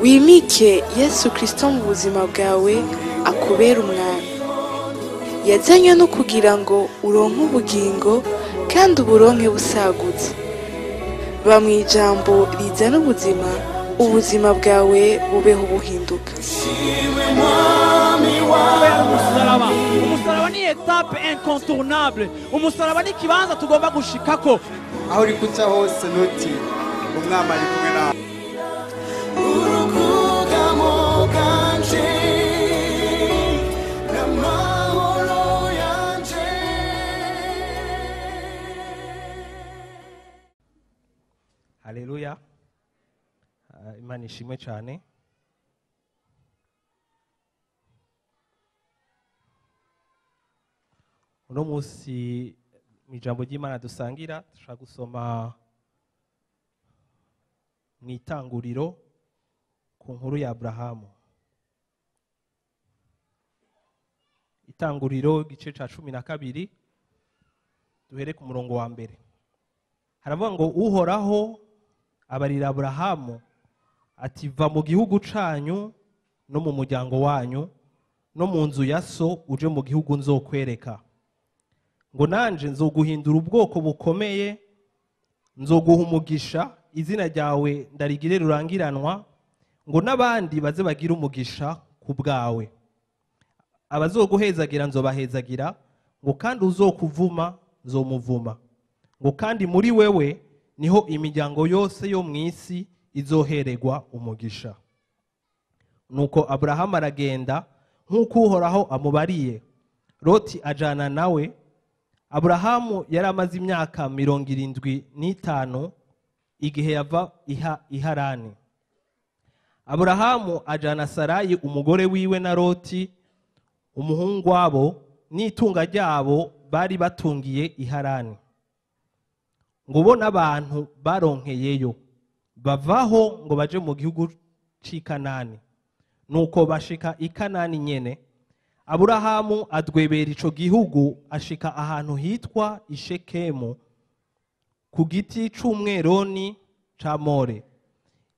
Wimike Yesu Kristo mu buzima bwawe, akubera umwami. Yazanywe no kugira ngo uronke ubugingo kandi uburonke busagutse. Ba mu ijambo rizana ubuzima, ubuzima bwawe bubeho buhinduka. Umusaraba, umusaraba ni étape incontournable. Umusaraba ni ikibanza tugomba gushikako. Aho uri kuca hose ntutinye, umwami ari kumwe nawe. Urukugamo bwanje n'amahoro yanje. Haleluya. Imana ishimwe cyane. Uno munsi mu ijambo ry'Imana dusangira dushaka gusoma mu itanguriro ku nkuru ya Aburahamu. Itanguriro igice ca 12 duhere ku murongo wa mbere. Haravuga ngo Uhoraho abarira Aburahamu ati va mu gihugu canyu no mu muryango wanyu no mu nzu ya so uje mu gihugu nzokwereka. Ngo nanje nzoguhindura ubwoko bukomeye, nzoguha umugisha, izina ryawe ndarigire rurangiranwa, ngo n'abandi baze bagira umugisha ku bwawe. Abazoguhezagira nzobahezagira, ngo kandi uzokuvuma nzomuvuma. Ngo kandi muri wewe niho imiryango yose yo mu isi izoheregwa umugisha. Nuko Aburahamu aragenda nk'uko Uhoraho amubariye, Loti ajana nawe. Aburahamu yari amaze imyaka 75 igihe yava i Harani. Aburahamu ajana Sarayi umugore wiwe na Loti umuhungu wabo n'itunga ryabo bari batungiye i Harani. Ngo bo n'abantu baronkeyeyo bavaho ngo baje mu gihugu c'i Kanani. Nuko bashika i Kanani nyene. Aburahamu adwebera ico gihugu ashika ahantu hitwa Ishekemu ku giti c'umweroni ca More.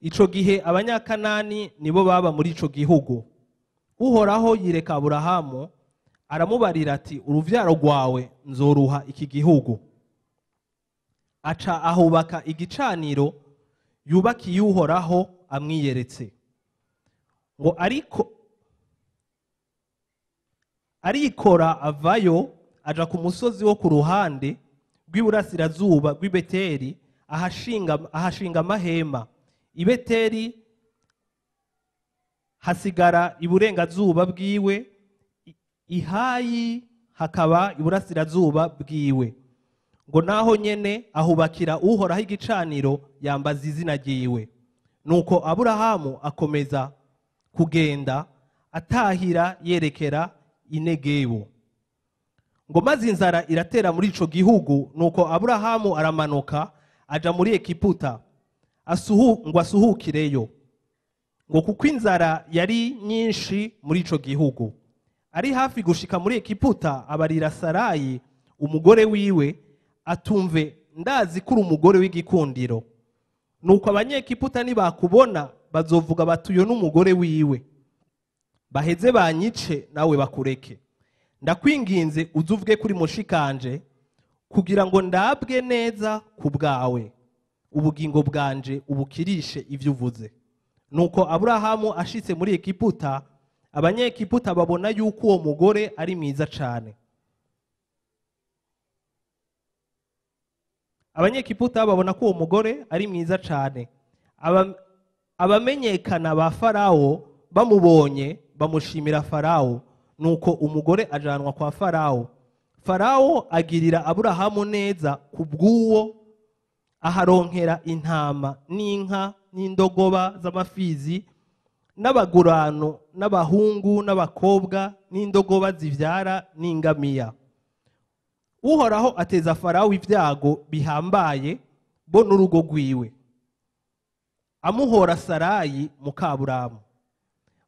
Ico gihe abanyakanani nibo baba muri ico gihugu. Uhoraho yireka Aburahamu aramubarira ati uruvyaro rwawe nzoruha iki gihugu. Aca ahubaka igicaniro yubakiye Uhoraho amwiyeretse. Ngo ariko arikora avayo aja ku musozi wo ku ruhande rw'iburasirazuba rw'i Beteli ahashinga amahema. I Beteli hasigara iburengazuba bwiwe, Ihayi hakaba iburasirazuba bwiwe. Ngo naho nyene ahubakira Uhoraho igicaniro yambaza izina ryiwe. Nuko Aburahamu akomeza kugenda atahira yerekera Inegebu. Ngo maze inzara iratera muri ico gihugu, nuko Aburahamu aramanuka aja muri Egiputa ngo asuhukireyo, ngo kuko inzara yari nyinshi muri ico gihugu. Ari hafi gushika muri Egiputa abarira Sarayi umugore wiwe atumve ndazi kuri umugore w'igikundiro. Nuko abanyegiputa nibakubona bazovuga batuyo n'umugore wiwe, baheze banyice nawe bakureke. Ndakwinginze uzuvuge kuri mushikanje kugira ngo ndabwe neza ku bwawe, ubugingo bwanje ubukirishe ivyo uvuze. Nuko Aburahamu ashitse muri Egiputa, abanyegiputa babona yuko uwo mugore ari mwiza cane. Abanyegiputa babona ko uwo mugore ari mwiza cane. Abamenyekana ba Farawo bamubonye bamushimira Farawo. Nuko umugore ajanwa kwa Farawo. Farawo agirira Aburahamu neza kubw'uwo, aharonkera intama n'inka n'indogoba z'amafizi n'abagurano n'abahungu n'abakobwa n'indogoba zivyara n'ingamiya. Uhoraho ateza Farawo ibyago bihambaye bo n'urugo rwiwe, amuhora Sarayi muka Aburahamu.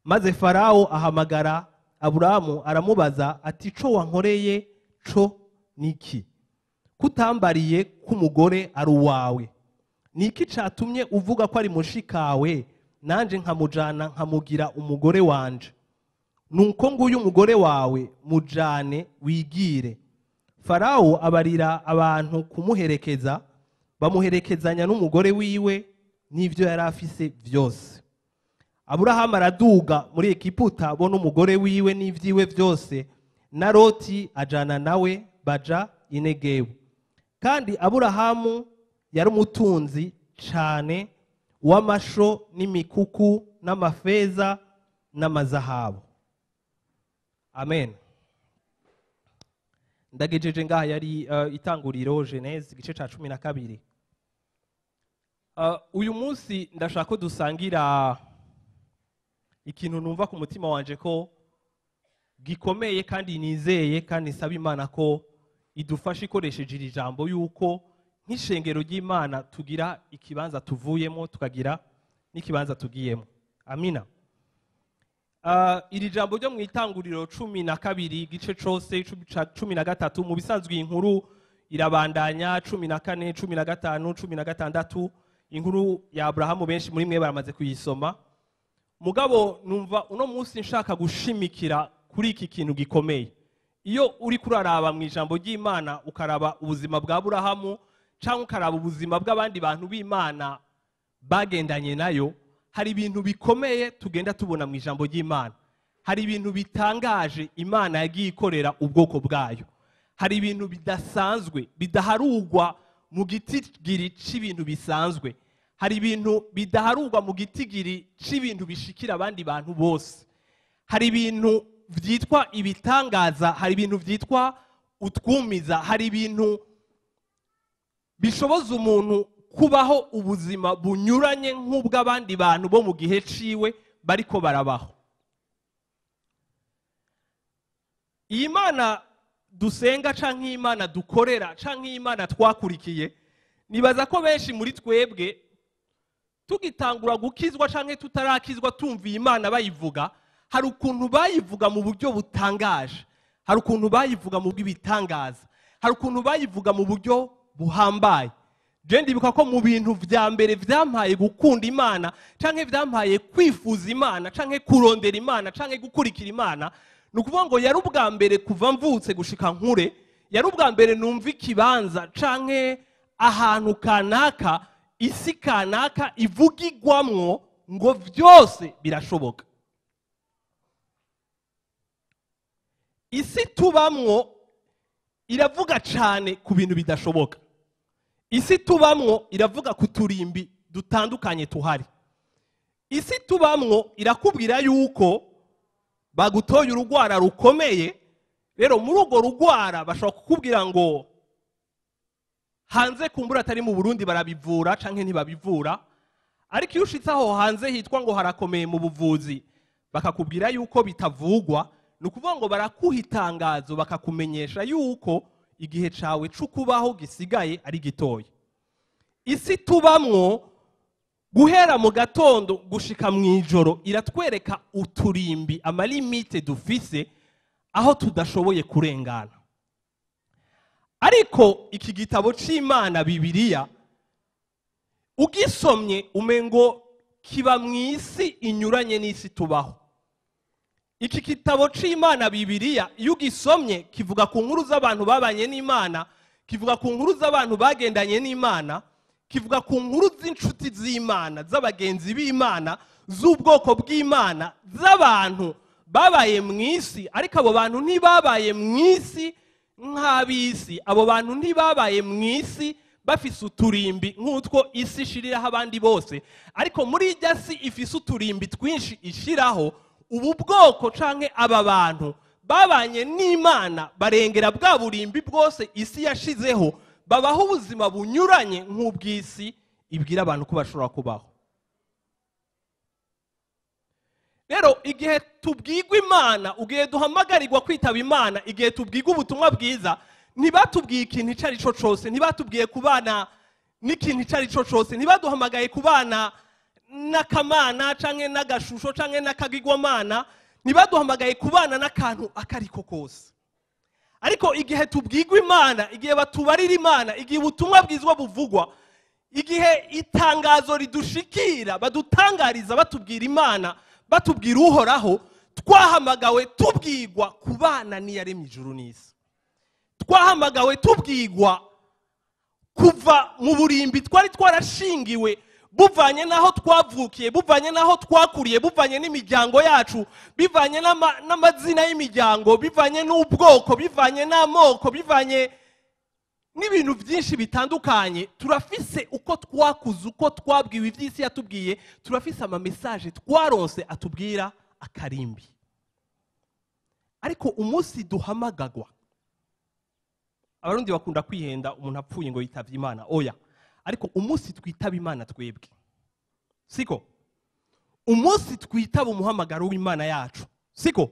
Maze Farawo ahamagara Aburahamu aramubaza ati co wankoreye co niki? Kutambariye k'umugore ari uwawe? Niki catumye uvuga ko ari mushikawe Nanje nkamujana, nkamugira umugore wanje. Nuko nguyu umugore wawe, mujane wigire." Farawo abarira abantu kumuherekeza, bamuherekezanya n'umugore wiwe n'ivyo yari afise vyose. Aburahamu araduga muri Egiputa, bo n'umugore wiwe n'ivyiwe vyose, na Loti ajana nawe, baja i Negebu. Kandi Aburahamu yari umutunzi cane w'amasho n'imikuku n'amafeza n'amazahabu. Amen. Ndagejeje ngaha. Yari Itanguriro, Genèse, igice ca 12. Uyu munsi ndashaka ko dusangira ikintu numva ku mutima wanje ko gikomeye, kandi nizeye kandi nsaba Imana ko idufasha ikoresheje iri jambo, yuko nk'ishengero ry'Imana tugira ikibanza tuvuyemo, tukagira n'ikibanza tugiyemo. Amina. Iri jambo ryo mu Itanguriro 12, igice cose 13, mu bisanzwe iyi nkuru irabandanya 14, 15, 16. Inkuru ya Aburahamu benshi muri mwe baramaze kuyisoma. Mugabo numva uno munsi nshaka gushimikira kuri iki kintu gikomeye. Iyo uri kuraraba mu ijambo ry'Imana, ukaraba ubuzima bwa Aburahamu cyangwa ukaraba ubuzima bw'abandi bantu b'Imana bagendanye nayo, hari ibintu bikomeye tugenda tubona mu ijambo ry'Imana. Hari ibintu bitangaje Imana yagiye ikorera ubwoko bwayo. Hari ibintu bidasanzwe, bidaharugwa mu gitigiri c'ibintu bisanzwe. Hari ibintu bidaharugwa mu gitigiri c'ibintu bishikira abandi bantu bose. Hari ibintu vyitwa ibitangaza, hari ibintu vyitwa utwumiza, hari ibintu bishoboza umuntu kubaho ubuzima bunyuranye nk'ubw'abandi bantu bo mu gihe ciwe bariko barabaho. Iyi Mana dusenga canke Imana dukorera canke Imana twakurikiye, nibaza ko benshi muri twebwe tugitangura gukizwa canke tutarakizwa, tumviye Imana bayivuga, hari ukuntu bayivuga mu buryo butangaje, hari ukuntu bayivuga mu bw'ibitangaza, hari ukuntu bayivuga mu buryo buhambaye. Je ndibuka ko mu bintu vya mbere vyampaye gukunda Imana canke vyampaye kwifuza Imana canke kurondera Imana canke gukurikira Imana, ni ukuvuga ngo yari ubwa mbere kuva mvutse gushika nkure, yari ubwa mbere numva ikibanza canke ahantu kanaka, isi kanaka ivugigwamwo ngo vyose birashoboka. Isi tubamwo iravuga cane ku bintu bidashoboka. Isi tubamwo iravuga ku turimbi dutandukanye tuhari. Isi tubamwo irakubwira yuko bagutoye urugwara rukomeye. Rero muri urwo rugwara bashobora kukubwira ngo hanze, kumbura atari mu Burundi, barabivura canke ntibabivura. Ariko iyo ushitse aho hanze hitwa ngo harakomeye mu buvuzi, bakakubwira yuko bitavugwa, ni ukuvuga ngo barakuha itangazo, bakakumenyesha yuko igihe cawe c'ukubaho gisigaye ari gitoya. Isi tubamwo guhera mu gatondo gushika mu ijoro iratwereka uturimbi, ama limites dufise, aho tudashoboye kurengana. Ariko iki gitabo c'Imana, Bibiliya, ugisomye umengo kiba mu isi inyuranye n'isi tubaho. Iki gitabo c'Imana, Bibiliya, iyo ugisomye kivuga ku nkuru z'abantu babanye n'Imana, kivuga ku nkuru z'abantu bagendanye n'Imana, kivuga ku nkuru z'inshuti z'Imana, z'abagenzi b'Imana, z'ubwoko bw'Imana, z'abantu babaye mu isi. Ariko abo bantu ntibabaye mu isi nk'ab'isi. Abo bantu ntibabaye mu isi bafise uturimbi nk'utwo isi ishiriraho abandi bose. Ariko muri irya si ifise uturimbi twinshi ishiraho, ubu bwoko canke aba bantu babanye n'Imana, barengera bwa burimbi bwose isi yashizeho, babaho ubuzima bunyuranye nk'ubw'isi ibwira abantu ko bashobora kubaho. Rero igihe tubwirwa Imana, igihe duhamagarirwa kwitaba Imana, igihe tubwirwa ubutumwa bwiza, ntibatubwiye ikintu icyo ari cyo cyose, ntibatubwiye kubana n'ikintu icyo ari cyo cyose, ntibaduhamagaye kubana n'akamana canke n'agashusho canke n'akagirwamana, ntibaduhamagaye kubana n'akantu akariko kose. Ariko igihe tubwirwa Imana, igihe batubarira Imana, igihe ubutumwa bwizwa buvugwa, Igihe itangazo ridushikira, badutangariza, batubwira Imana, batubwira Uhoraho, twahamagawe tubwirwa kubana n'iyaremye ijuru n'isi. Twahamagawe tubwirwa kuva mu burimbi twari twarashingiwe, buvanye n'aho twavukiye, buvanye n'aho twakuriye, buvanye n'imiryango yacu, bivanye n'amazina y'imiryango, bivanye n'ubwoko, bivanye n'amoko, bivanye n'ibintu byinshi bitandukanye. Turafise uko twakuze, uko twabwiwe iby'isi yatubwiye, turafise ama message twaronse atubwira akarimbi. Ariko umunsi duhamagagwa, Abarundi bakunda kwihenda umuntu apfuye ngo yitavye Imana, oya. Ariko umunsi twitaba Imana twebwe, siko? Umunsi twitaba umuhamagaro w'Imana yacu, siko?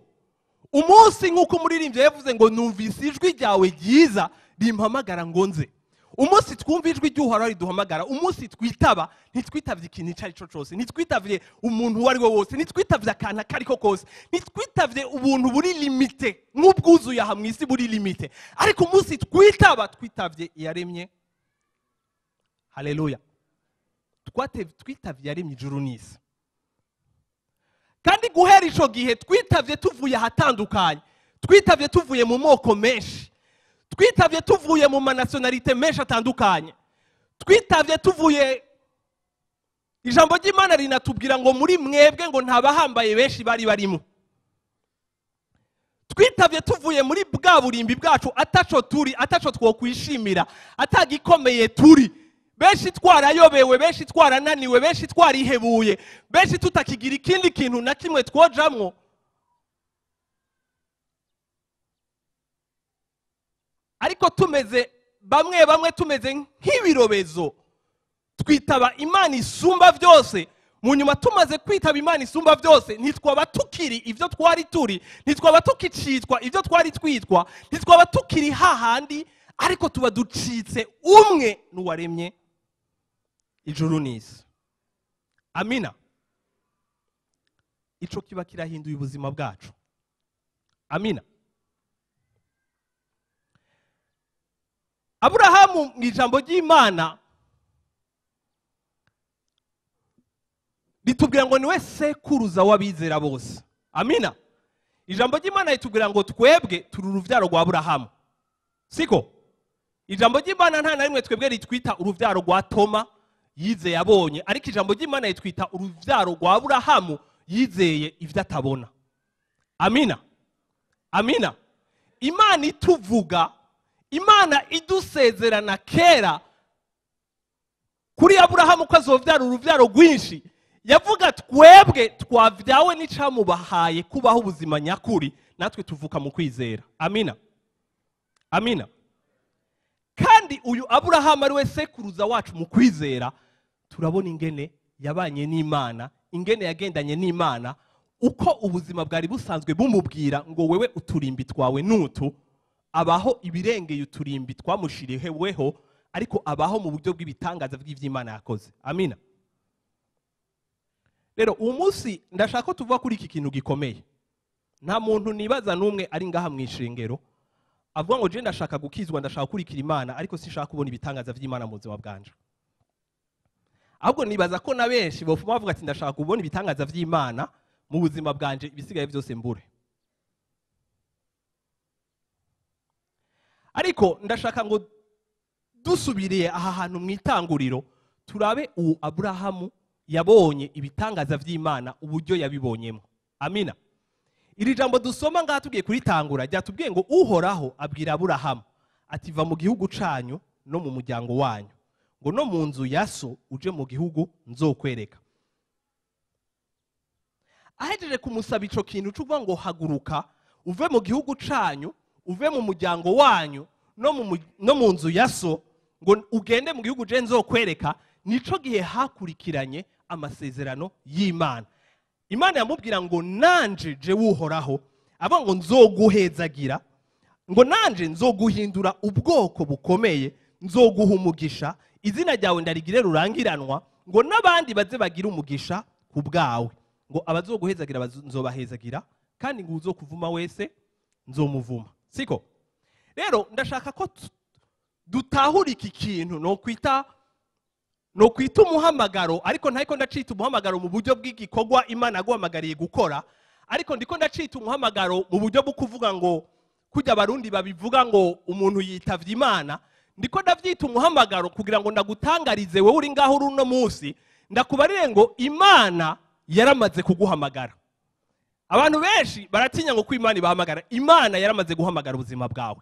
Umunsi nk'uko umuririmbyi yavuze ngo numvise ijwi ryawe ryiza rimpamagara ngo nze. Umunsi twumva ijwi ry'Uhoraho riduhamagara, umunsi twitaba, ntitwitavye ikintu ico ari cyo cose, ntitwitavye umuntu uwo ari we wose, ntitwitavye akantu ako ari ko kose, ntitwitavye ubuntu buri limité nk'ubwuzuye aha mw'isi buri limité. Ariko umunsi twitaba, twitavye iyaremye. Haleluya. Twitavye iyaremye ijuru n'isi. Kandi guhera ico gihe twitavye tuvuye ahatandukanye, twitavye tuvuye mu moko menshi, twitavye tuvuye mu ma nationalité menshi atandukanye, twitavye tuvuye. Ijambo ry'Imana rinatubwira ngo muri mwebwe ngo ntabahambaye benshi bari barimo. Twitavye tuvuye muri bwa burimbi bwacu, ataco turi, ataco twokwishimira, atagikomeye turi, benshi twarayobewe, benshi twarananiwe, benshi twarihebuye, benshi tutakigira ikindi kintu na kimwe twojamwo. Ariko tumeze bamwe bamwe tumeze nk'ibirobezo, twitaba Imana isumba byose. Mu nyuma tumaze kwitaba Imana isumba byose, ntitwaba tukiri ivyo twari turi, ntitwaba tukicitwa ivyo twari twitwa, ntitwaba tukiri hahandi, ariko tuba ducitse umwe n'uwaremye ijuru n'isi. Amina. Ico kiba kirahinduye ubuzima bwacu. Amina. Aburahamu mu ijambo ry'Imana ritubwira ngo niwe sekuruza w'abizera bose. Amina. Ijambo ry'Imana ritubwira ngo twebwe turi uruvyaro rwa Aburahamu, siko? Ijambo ry'Imana nta na rimwe twebwe ritwita uruvyaro rwa Toma yizeye abonye, ariko ijambo ry'Imana ritwita uruvyaro rwa Aburahamu yizeye ivyo atabona. Amina. Amina. Imana ituvuga, Imana idusezerana kera kuri Aburahamu ko azovyara uruvyaro rwinshi, yavuga twebwe twavyawe n'icamubahaye kubaho ubuzima nyakuri, natwe tuvuka mu kwizera. Amina. Amina. Kandi uyu Aburahamu ari we sekuruza wacu mu kwizera, turabona ingene yabanye n'Imana, ingene yagendanye n'Imana, uko ubuzima bwari busanzwe bumubwira ngo wewe uturimbi twawe nutu, abaho ibirengeye uturimbi twamushiriweho, ariko abaho mu buryo bw'ibitangaza bw'ivy'Imana yakoze. Amina. Rero uwo munsi ndashaka ko tuvuga kuri iki kintu gikomeye. Nta muntu nibaza n'umwe ari ngaha mu ishengero avuga ngo je ndashaka gukizwa, ndashaka kurikira Imana, ariko sinshaka kubona ibitangaza vy'Imana mu buzima bwanje. Ahubwo nibaza ko na benshi bofuma bavuga ati ndashaka kubona ibitangaza vy'Imana mu buzima bwanje, ibisigaye byose mbure. Ariko ndashaka ngo dusubiriye aha hantu mu itanguriro, turabe uwo Aburahamu yabonye ibitangaza vy'Imana uburyo yabibonyemo. Amina. Iri jambo dusoma ngaha tugiye kuritangura ryatubwiye ngo Uhoraho abwira Aburahamu ati va mu gihugu canyu no mu muryango wanyu, ngo no mu nzu ya so uje mu gihugu nzokwereka. Ahejeje kumusaba ico kintu cuvuga ngo haguruka uve mu gihugu canyu, uve mu muryango wanyu no mu nzu ya so, ngo ugende mu gihugu je nzokwereka. Nico gihe hakurikiranye amasezerano y'Imana. Imana yamubwira ngo nanje je Uhoraho, avuga ngo nzoguhezagira, ngo nanje nzoguhindura ubwoko bukomeye, nzoguha umugisha, izina ryawe ndarigire rurangiranwa, ngo n'abandi baze bagira umugisha ku bwawe, ngo abazoguhezagira nzobahezagira, kandi ngo uzokuvuma wese nzomuvuma. Siko? Rero ndashaka ko dutahura iki kintu no kwita No kwita umuhamagaro, ariko ntariko ndacita umuhamagaro mu buryo bw'igikorwa Imana yaguhamagariye gukora, ariko ndiko ndacita umuhamagaro mu buryo bwo kuvuga ngo kujya abarundi babivuga ngo umuntu yitavye Imana. Ndiko ndavyita umuhamagaro kugira ngo ndagutangarize wewe uri ngaho uri uno munsi, ndakubarire ngo Imana yaramaze kuguhamagara. Abantu benshi baratinya ngo ko Imana ibahamagara. Imana yaramaze guhamagara ubuzima bwawe.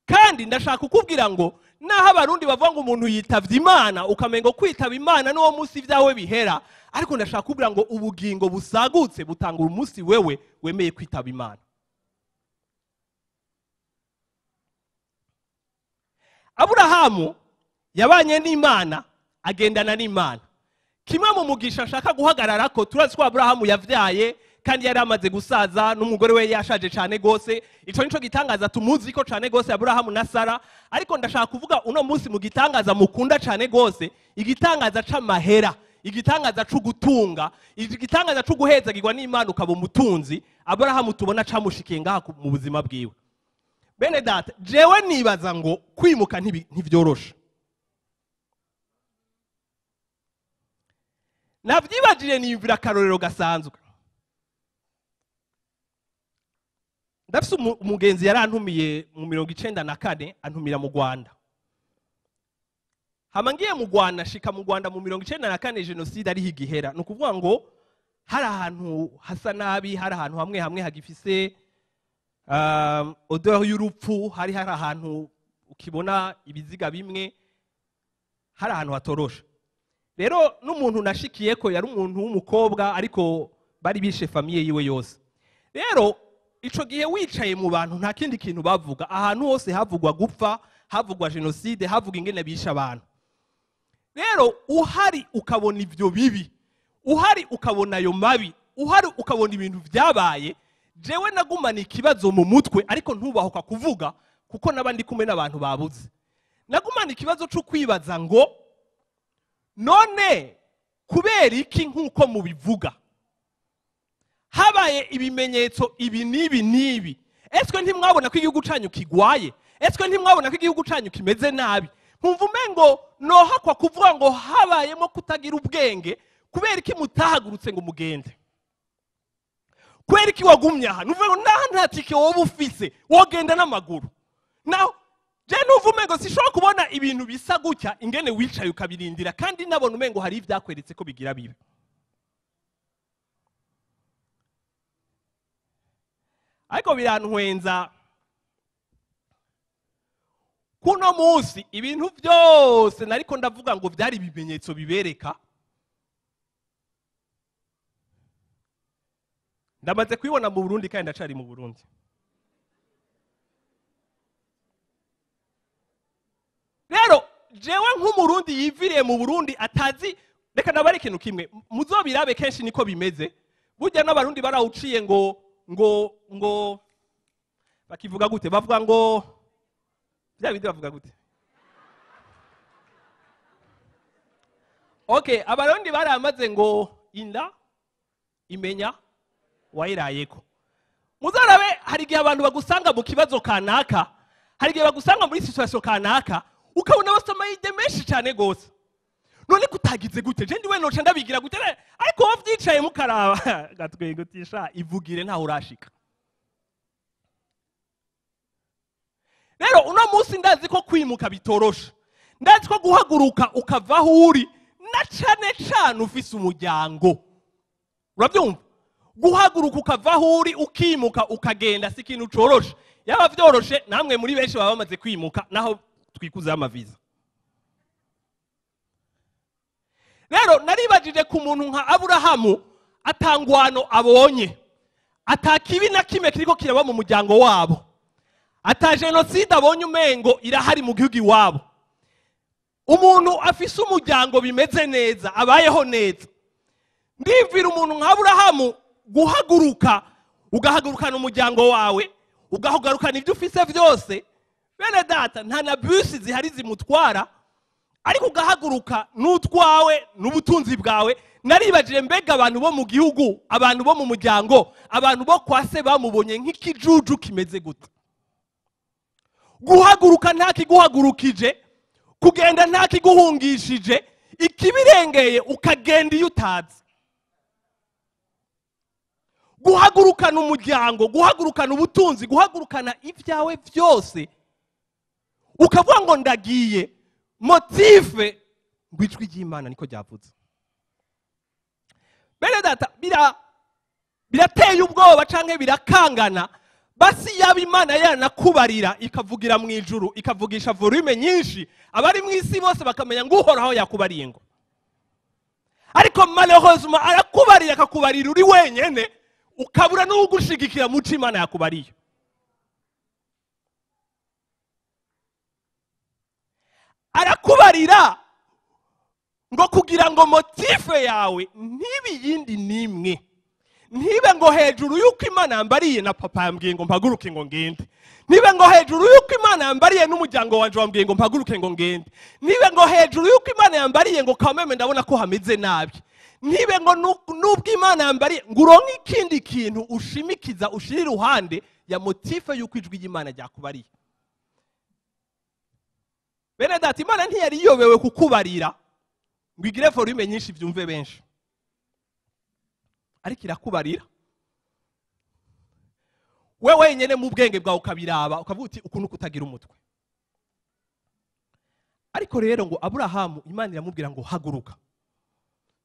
Kandi ndashaka kukubwira ngo naho abarundi bavuga ngo umuntu yitavye Imana, ukamengo kwitaba Imana n'uwo munsi vyawe bihera, ariko ndashaka kukubwira ngo ubugingo busagutse butangura umunsi wewe wemeye kwitaba Imana. Aburahamu yabanye n'Imana, agendana n'Imana. Kimwe mu mugisha ashaka guhagararako, turazi ko Aburahamu yavyaye kandi yari amaze gusaza n'umugore we yashaje cyane gose. Ico nico gitangaza tumuzi ko cyane gose Aburahamu na Sara. Ariko ndashaka kuvuga uno munsi mu gitangaza mukunda cyane gose, igitangaza c'amahera, igitangaza c'ugutunga, igitangaza c'uguhezagirwa n'Imana ukaba umutunzi. Aburahamu tubona camushikiye ngaha mu buzima bwiwe. Bene data, jewe nibaza ngo kwimuka ntivyoroshe. Navyibajije niyumvira akarorero gasanzwe. Ndafise umugenzi yarantumiye mu 94, antumira mu Rwanda. Hama ngiye mu Rwanda, shika mu Rwanda mu 94 genocide ari higihera. Ni ukuvuga ngo hari ahantu hasa nabi, hari ahantu hamwe hamwe hagifise odeur y'urupfu, hari ahantu ukibona ibiziga bimwe, hari ahantu hatoroshe. Rero n'umuntu nashikiye ko yari umuntu w'umukobwa, ariko bari bishe famille yiwe yose. Rero ico gihe wicaye mu bantu nta kindi kintu bavuga, ahantu hose havugwa gupfa, havugwa genocide, havugwa ingene bisha abantu. Rero uhari ukabona ivyo bibi, uhari ukabona ayo mabi, uhari ukabona ibintu vyabaye, jewe nagumana ikibazo mu mutwe, ariko ntubahoka kuvuga kuko nabandi kumwe n'abantu babuze. Nagumana ikibazo cyo kwibaza ngo none kubera iki nkuko mubivuga habaye ibimenyetso ibi n'ibi n'ibi, eswe ntimwabona ko igihugu canyu kigwaye? Eswe ntimwabona ko igihugu canyu kimeze nabi? Nkumva umengo nohakwa kuvuga ngo habayemo kutagira ubwenge. Kubera iki mutahagurutse ngo mugende? Kubera iki wagumye aha? Nuvuga ngo naha nta tike woba ufise, wogenda n'amaguru. Naho je numva umengo sishobora kubona ibintu bisa gutya ingene wicaye ukabirindira, kandi nabona umengo hari ivyakweretse ko bigira bibi. Ariko birantwenza kuno munsi ibintu byose nariko ndavuga ngo vyari ibimenyetso bibereka. Ndamaze kubibona mu Burundi kandi ndacari mu Burundi. Rero jewe nk'umurundi yiviriye mu Burundi atazi, reka nabare ikintu kimwe muzobirabe kenshi niko bimeze. Burya n'abarundi barawuciye ngo ngo ngo bakivuga gute, bavuga ngo bya bindi bavuga gute. Okay, abarundi baramaze ngo inda imenya wayirayeko. Muzarabe hari igihe abantu bagusanga mu kibazo kanaka, hari igihe bagusanga muri situation kanaka, ukabona basoma ide menshi cyane gose. None kutagize gute? Je ndiwe noca ndabigira gute? Ariko wowe vyicaye mukaraba gatwengo tisha ivugire ntaho urashika. Rero uno munsi ndazi ko kwimuka bitoroshe. Ndazi ko guhaguruka ukava aho uri na cane cane ufise umuryango. Urabyumva? Guhaguruka ukava aho uri ukimuka ukagenda si ikintu coroshe. Yaba vyoroshe namwe muri benshi baba bamaze kwimuka naho twikuza amaviza. Rero naribajije ku muntu nka Aburahamu atangwano abonye, atakibi na kimwe kiriko kiraba mu muryango wabo, ata genocide abonye umengo irahari mu gihugu iwabo. Umuntu afise umuryango bimeze neza, abayeho neza. Ndivira umuntu nka Aburahamu guhaguruka, ugahagurukana umuryango wawe, ugahagarukana ibyo ufise vyose. Bene data nta na bus zihari zimutwara, ariko ugahaguruka n'utwawe n'ubutunzi bwawe. Naribajije mbega abantu bo mu gihugu, abantu bo mu muryango, abantu bo kwa se bamubonye nk'ikijuju kimeze gute? Guhaguruka nta kiguhagurukije, kugenda nta kiguhungishije, Ikibirengeye ukagenda iyo utazi. Guhagurukana umuryango, guhagurukana ubutunzi, guhagurukana ibyawe byose, ukavuga ngo ndagiye, motif ngo ijwi ry'Imana niko ryavuze. Bene data, birateye ubwoba canke birakangana. Basi yaba Imana yanakubarira ikavugira mu ijuru, ikavugisha volume nyinshi, abari mu isi bose bakamenya ngo Uhoraho yakubariye ngo. Ariko malheureusement arakubarira, akakubarira uri wenyene, ukabura n'ugushigikira mu co Imana yakubariye. Arakubarira ngo kugira ngo motif yawe ntibe iyindi nimwe, ntibe ngo hejuru yuko Imana yambariye na papa yambwiye ngo mpaguruke ngo ngende, ntibe ngo hejuru yuko Imana yambariye n'umuryango wanje wambwiye ngo mpaguruke ngo ngende, ntibe ngo hejuru yuko Imana yambariye ngo kameme ndabona ko hameze nabi, ntibe ngo nubwo Imana yambariye ngo uronke ikindi kintu ushimikiza ushira iruhande ya motif yuko ijwi ry'Imana ryakubariye. Bene data, Imana ntiyari iyobewe kukubarira ngo igire volume nyinshi byumve benshi, ariko irakubarira we wenyene mu bwenge bwawe ukabiraba ukavuga uti ukuntu kutagira umutwe. Ariko rero ngo Aburahamu Imana iramubwira ngo haguruka,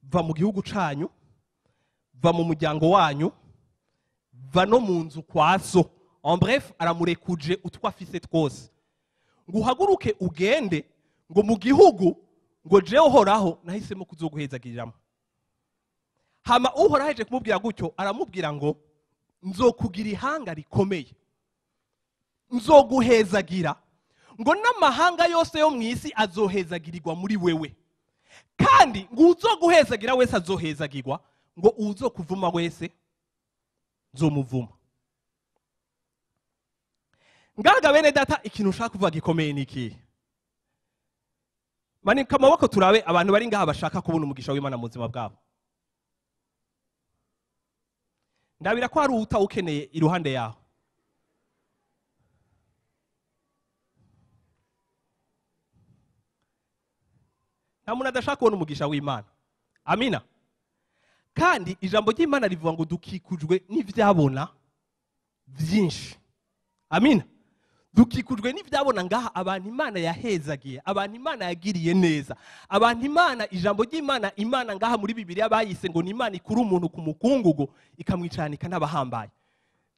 va mu gihugu canyu, va mu muryango wanyu, va no mu nzu kwa so. En bref, aramurekuje utwo afise twose, ngo uhaguruke ugende ngo mu gihugu ngo jewe Uhoraho nahisemo kuzoguhezagiriramo. Hama Uhoraho aje kumubwira gutyo, aramubwira ngo nzokugira ihanga rikomeye, nzoguhezagira, ngo n'amahanga yose yo mu isi azohezagirirwa muri wewe, kandi ngo uzoguhezagira wese azohezagirwa, ngo uzokuvuma wese nzomuvuma. Ngaga bene data, ikintu ushaka kuvuga gikomeye ni iki? Manika amaboko turabe abantu bari ngaha bashaka kubona umugisha w'Imana mu buzima bwabo. Ndabira ko hari utawukeneye iruhande yaho. Nta muntu adashaka kubona umugisha w'Imana. Amina. Kandi ijambo ry'Imana rivuga ngo dukikujwe n'ivyabona byinshi. Amina. Dukikujwe n'ivyabona ngaha, abantu Imana yahezagiye, abantu Imana yagiriye neza, abantu Imana, ijambo ry'Imana, Imana ngaha muri Bibiliya bayise ngo ni Imana ikura umuntu ku mukungugu ikamwicanika n'abahambaye.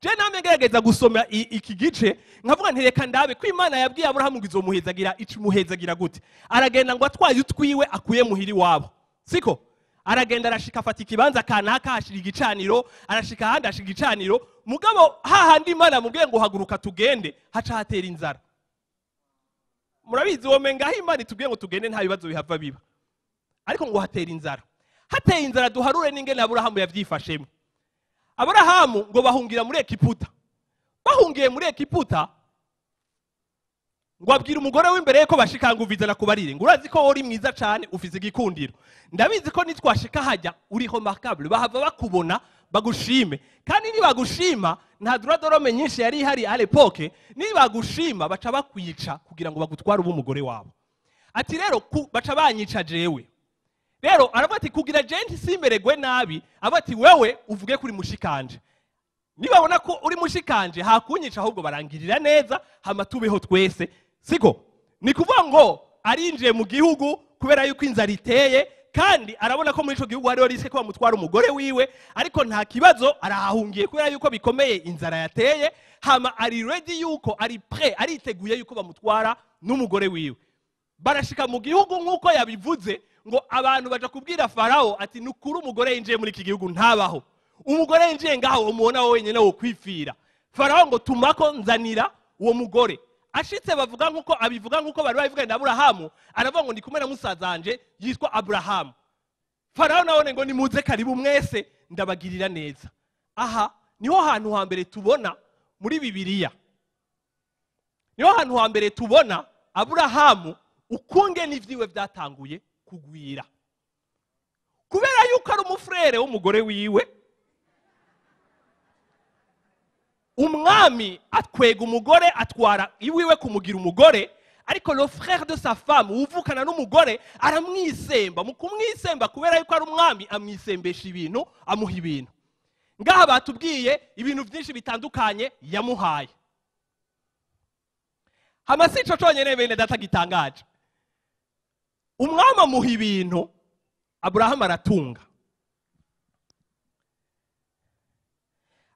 Je namwe ngerageza gusoma iki gice nkavuga nti reka ndabe ko Imana yabwiye Aburahamu ngo izomuhezagira, ikimuhezagira gute. Aragenda ngo atwaye utwiwe akuye muhiri wabo, siko? Aragenda arashika afata ikibanza kanaka hashira igicaniro, arashika ahandi hashira igicaniro, mugabo hahandi Imana mubwiye ngo haguruka tugende, haca hatera inzara. Murabizi womenga aho Imana itubwiye ngo tugende nta bibazo bihava biba, ariko ngo hatera inzara. Hateye inzara duharure n'ingene Aburahamu yavyifashemo. Aburahamu ngo bahungira muri Egiputa. Bahungiye muri Egiputa, ngo abwira umugore w'imbere ko bashika ngo uvizana kubarire, ngo urazi ko uri mwiza cyane ufise igikundiro, ndabizi ko nitwashika hajya uri remarkable, bahava bakubona bagushime, kandi nibagushima nta droit de l'homme nyinshi yari ihari à l'époque, nibagushima baca bakwica kugira ngo bagutware ube umugore wabo. Ati rero baca banyica jewe. Rero aravuga ati kugira je nsimeregwe nabi, avuga ati wewe uvuge kuri mushikanje, nibabona ko uri mushikanje hakunyica ahubwo barangirira neza hama tubeho twese, siko? Ni kuvuga ngo arinjiye mu gihugu kubera yuko inzara iteye, kandi arabona ko muri ico gihugu hariho risque ko bamutwara umugore wiwe, ariko nta kibazo arahahungiye kubera yuko bikomeye inzara yateye, hama ari ready yuko ari prêt, ariteguye yuko bamutwara n'umugore wiwe. Barashika mu gihugu nkuko yabivuze, ngo abantu baja kubwira Farao ati nukuri umugore yinjiye muri iki gihugu ntabaho, umugore yinjiye ngaho umubona wowe wenyine wo kwifira. Farao ngo tumako nzanira uwo mugore. Ashitse bavuga nkuko abivuga nkuko bari babivuga na Aburahamu, aravuga ngo ndi kumwe na musazanje yitwa Aburahamu. Farao nawe ngo nimuze karibu mwese ndabagirira neza. Aha niho hantu hambere tubona muri Bibiliya, niho hantu hambere tubona Aburahamu ukunge n'ivyiwe vyatanguye kugwira, kubera yuko ari umufrere w'umugore wiwe. Umwami atwega umugore atwara iwiwe kumugira umugore, Ariko le frère de sa femme, uvukana n'umugore, aramwisemba. Mu kumwisemba, kubera yuko ari umwami, amwisembesha ibintu, amuha ibintu. Ngaha batubwiye ibintu byinshi bitandukanye yamuhaye. Hama si ico conyene, bene data, gitangaje. Umwami amuha ibintu, Aburahamu aratunga,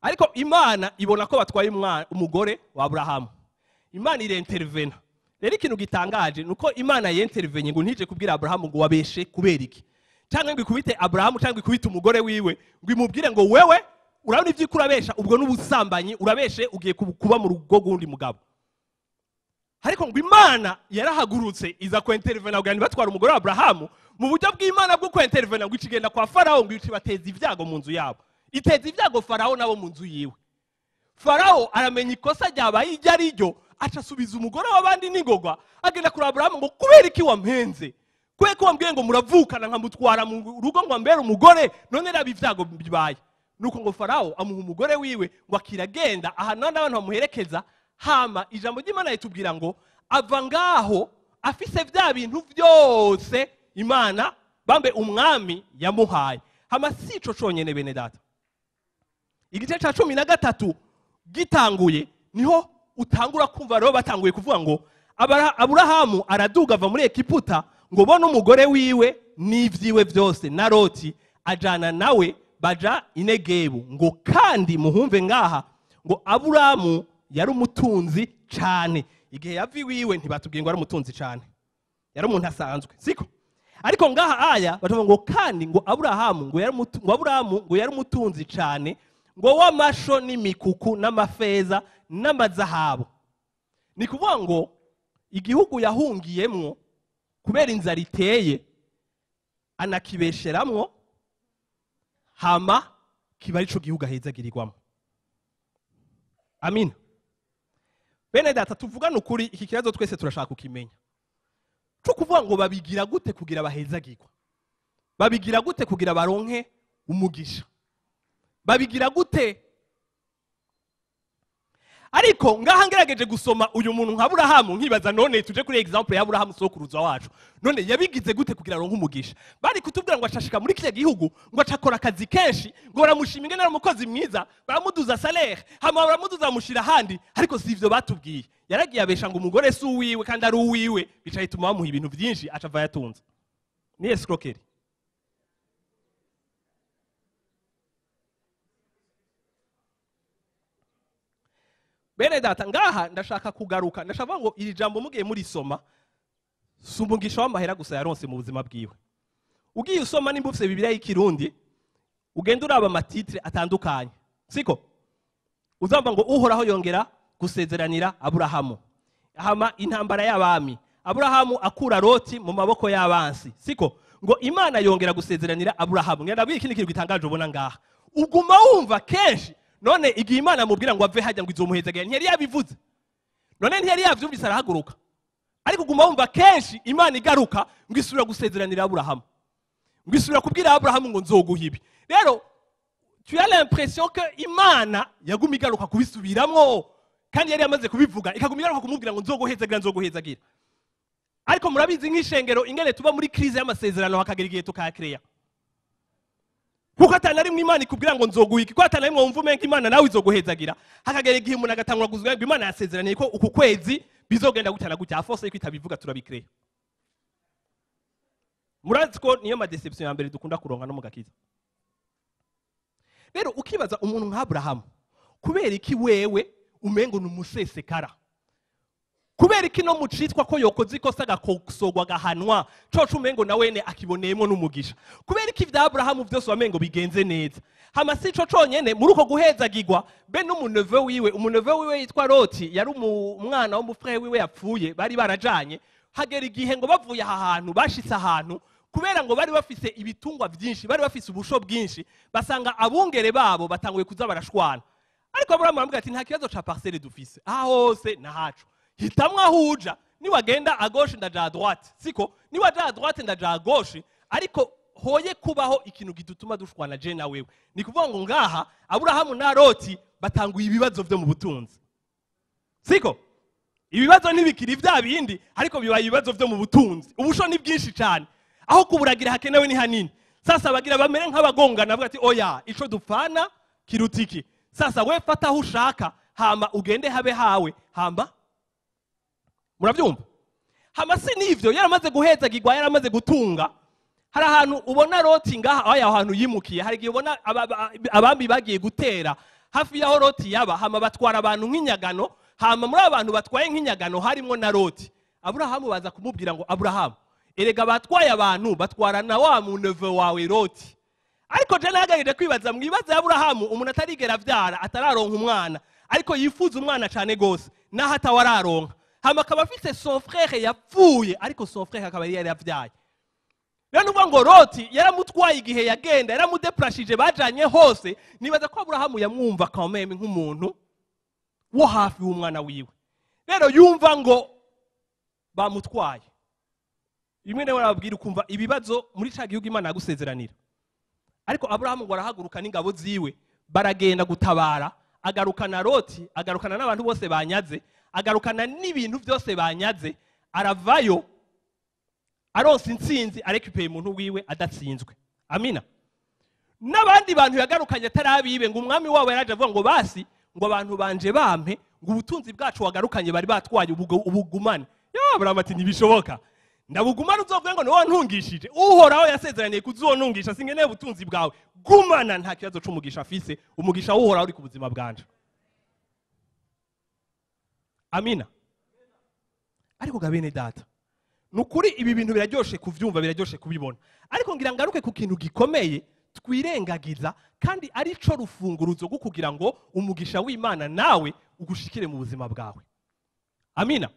ariko Imana ibona ko batwaye umugore wa Aburahamu. Imana irentervena. Rero ikintu gitangaje nuko Imana yentervenye ngo ntije kubwira Aburahamu ngo wabeshe kubera iki, cyangwa ngo ikubite Aburahamu, cyangwa ikubite umugore wiwe, ngo imubwire ngo wewe urabona ibyo urabesha, ubwo n'ubusambanyi urabeshe, ugiye kuba mu rugo rw'undi mugabo. Ariko ngo Imana yarahagurutse iza kwentervena kugira ngo batware umugore wa Aburahamu. Mu buryo bw'Imana bwo kwentervena, ngo ikigenda kwa Farawo, ngo ibateza ibyago mu nzu yabo, iteza ibyago Farawo nabo mu nzu yiwe. Farawo aramenya ikosa ryabaye iryo ari ryo, aca asubiza umugore w'abandi n'ingogwa. Agenda kuri Aburahamu ngo kubera iki wampenze? Kubera ko wambwiye ngo muravukana, nkamutwara mu rugo ngo ambere umugore, none raba ibyago bibaye. Nuko ngo Farawo amuha umugore wiwe, ngo akiragenda ahantu n'abantu bamuherekeza. Hama ijambo ry'Imana ritubwira ngo ava ngaho afise bya bintu byose Imana bambe umwami yamuhaye. Hama si ico conyene, bene data. Igice ca 13 gitanguye, niho utangura kumva rero batanguye kuvuga ngo Aburahamu araduga ava muri Egiputa, ngo bona umugore wiwe n'ivyiwe byose na Loti ajana nawe, baja inegebu. Ngo kandi muhumve ngaha ngo Aburahamu yari umutunzi cane igihe yava iwiwe. Ntibatubwiye ngo ari umutunzi cane, yari umuntu asanzwe, siko? Ariko ngaha aya batuvuga ngo kandi ngo Aburahamu ngo yari ngo Aburahamu ngo yari umutunzi cane, ngo w'amasho n'imikuku n'amafeza n'amazahabu. Ni kuvuga ngo igihugu yahungiyemwo kubera inzara iteye, anakibesheramwo, hama kiba arico gihugu ahezagirirwamo. Amina. Bene data, tuvugane ukuri, iki kibazo twese turashaka kukimenya, cyo kuvuga ngo babigira gute kugira bahezagirwa, babigira gute kugira baronke umugisha, babigira gute? Ariko ngaha ngerageje gusoma uyu muntu nka Aburahamu, nkibaza none tuje kuri example ya Aburahamu sokuruza wacu, none yabigize gute kugira aronke umugisha? Bari kutubwira ngo ashashika muri kiriya gihugu, ngo acakora akazi kenshi, ngo baramushima ingene ari umukozi mwiza, baramuduza salaire, hama baramuduza, bamushira ahandi. Ariko si ivyo batubwiye. Yaragiye abesha ngo umugore si uwiwe kandi ari uwiwe, bica bituma bamuha ibintu byinshi, aca ava yatunze. Ni escroquerie. Bene data, ngaha ndashaka kugaruka, ndashaka ngo iri jambo mugiye murisoma, si umugisha w'amahera gusa yaronse mu buzima bwiwe. Ugiye usoma, nimba ufise Bibiliya y'Ikirundi, ugenda uraba ama titres atandukanye, siko? Uzumva ngo Uhoraho yongera gusezeranira Aburahamu, hama intambara y'abami, Aburahamu akura Loti mu maboko y'abansi, siko? Ngo Imana yongera gusezeranira Aburahamu. Ngenda bwira ikindi kintu gitangaje ubona ngaha, uguma wumva kenshi. None igihe Imana amubwira ngo ave hajya ngo izomuhezagira, ntiyari yabivuze? None ntiyari yavyumvise arahaguruka? Ariko uguma wumva kenshi Imana igaruka ngo isubira gusezeranira Aburahamu, ngo isubira kubwira Aburahamu ngo nzoguha ibi. Rero tu as l'impression que Imana yaguma igaruka kubisubiramwo kandi yari yamaze kubivuga, ikaguma igaruka kumubwira ngo nzoguhezagira, nzoguhezagira. Ariko murabizi nk'ishengero ingene tuba muri crise y'amasezerano, hakagera igihe tukayakereya, kuko atana rimwe Imana ikubwira ngo nzoguha iki, kuko atana rimwe wumva umenga Imana nawe izoguhezagira. Hakagera igihe umuntu agatangura kuvuga ngo Imana yasezeraniye ko uku kwezi bizogenda gutya na gutya. À force yuko itabivuga, turabikereya. Murazi ko niyo ma déception ya mbere dukunda kuronka no mu gakiza. Rero ukibaza umuntu nka Aburahamu, kubera iki wewe umengo ni umusesekara? Kubera iki no mucitwa ko yokoze ikosa agakosogwa, agahanwa, coco umengo na wene akiboneyemo n'umugisha? Kubera iki vya Aburahamu vyose wamengo bigenze neza? Hama si ico conyene. Muri uko guhezagirwa be n'umu neveu wiwe, umu neveu wiwe yitwa Loti, yari umwana w'umu frère wiwe yapfuye, bari barajanye. Hagera igihe ngo bavuye aha hantu, bashitse ahantu, kubera ngo bari bafise ibitungwa vyinshi, bari bafise ubusho bwinshi, basanga abungere babo batanguye kuza barashwana. Ariko Aburahamu aramubwira ati nta kibazo ca parcelle dufise, aha hose nahacu, hitamwo aho uja. Niwagenda à gauche, ndaja à droite, siko? Niwaja à droite, ndaja à gauche, ariko hoye kubaho ikintu gidutuma dushwana je na wewe. Ni kuvuga ngo ngaha Aburahamu na Loti batanguye ibibazo vyo mu butunzi, siko? Ibibazo ntibikiri bya bindi, ariko bibaye ibibazo byo mu butunzi. Ubusho ni bwinshi cyane, aho kuburagira hakenewe ni hanini. Sasa bagira bamere nk'abagongana, bavuga ati oya, ico dupfana kirutiki. Sasa we fata aho ushaka, hama ugende habe hawe, hamba murabyumva. Hama si nivyo, yaramaze guhezagirwa, yaramaze gutunga. Hari ahantu ubona Loti ngaha, aho hantu yimukiye, hari igihe ubona abambi bagiye gutera hafi y'aho Loti yaba, hama batwara abantu nk'inyagano. Hama muri abantu batwaye nk'inyagano harimo na Loti. Aburahamu baza kumubwira ngo Aburahamu, erega batwaye abantu, batwara na wa muneve wawe Loti. Ariko je nahagaritse kwibaza, mwibaze Aburahamu, umuntu atarigera avyara, atararonka umwana, ariko yifuza umwana cyane gose, naho atawararonka. Hama akaba afise son frère yapfuye, ariko son frère akaba yari yaravyaye. Rero nuvuga ngo Loti yaramutwaye igihe yagenda, yaramudeplashije, bajanye hose. Nibaza ko Aburahamu yamwumva quand même nk'umuntu wo hafi w'umwana wiwe. Rero yumva ngo bamutwaye. Rimwe nawe arababwira, ukumva ibibazo muri ca gihugu Imana yagusezeranira. Ariko Aburahamu ngo arahaguruka n'ingabo ziwe, baragenda gutabara, agarukana Loti, agarukana n'abantu bose banyaze, agarukana n'ibintu byose banyaze, aravayo aronse intsinzi, arekipeye umuntu wiwe adatsinzwe. Amina. N'abandi bantu yagarukanye atarabibe, ngo umwami wabo yaraje avuga ngo basi ngo abantu banje bampe ngo ubutunzi bwacu wagarukanye bari batwaye ubugumane. Yo Aburahamu ati ntibishoboka, ndabugumana uzovuga ngo niwe wantungishije. Uhoraho yasezeraniye kuzontungisha, singeneye ubutunzi bwawe, gumana, nta kibazo c'umugisha afise, umugisha w'Uhoraho uri ku buzima bwanje. Amina. Ariko ga bene data, nukuri ibi bintu biraryoshe kuvyumva, biraryoshe kubibona, ariko ngira ngaruke ku kintu gikomeye twirengagiza, kandi ari co rufunguruzo rwo kugira ngo umugisha w'Imana nawe ugushikire mu buzima bwawe. Amina.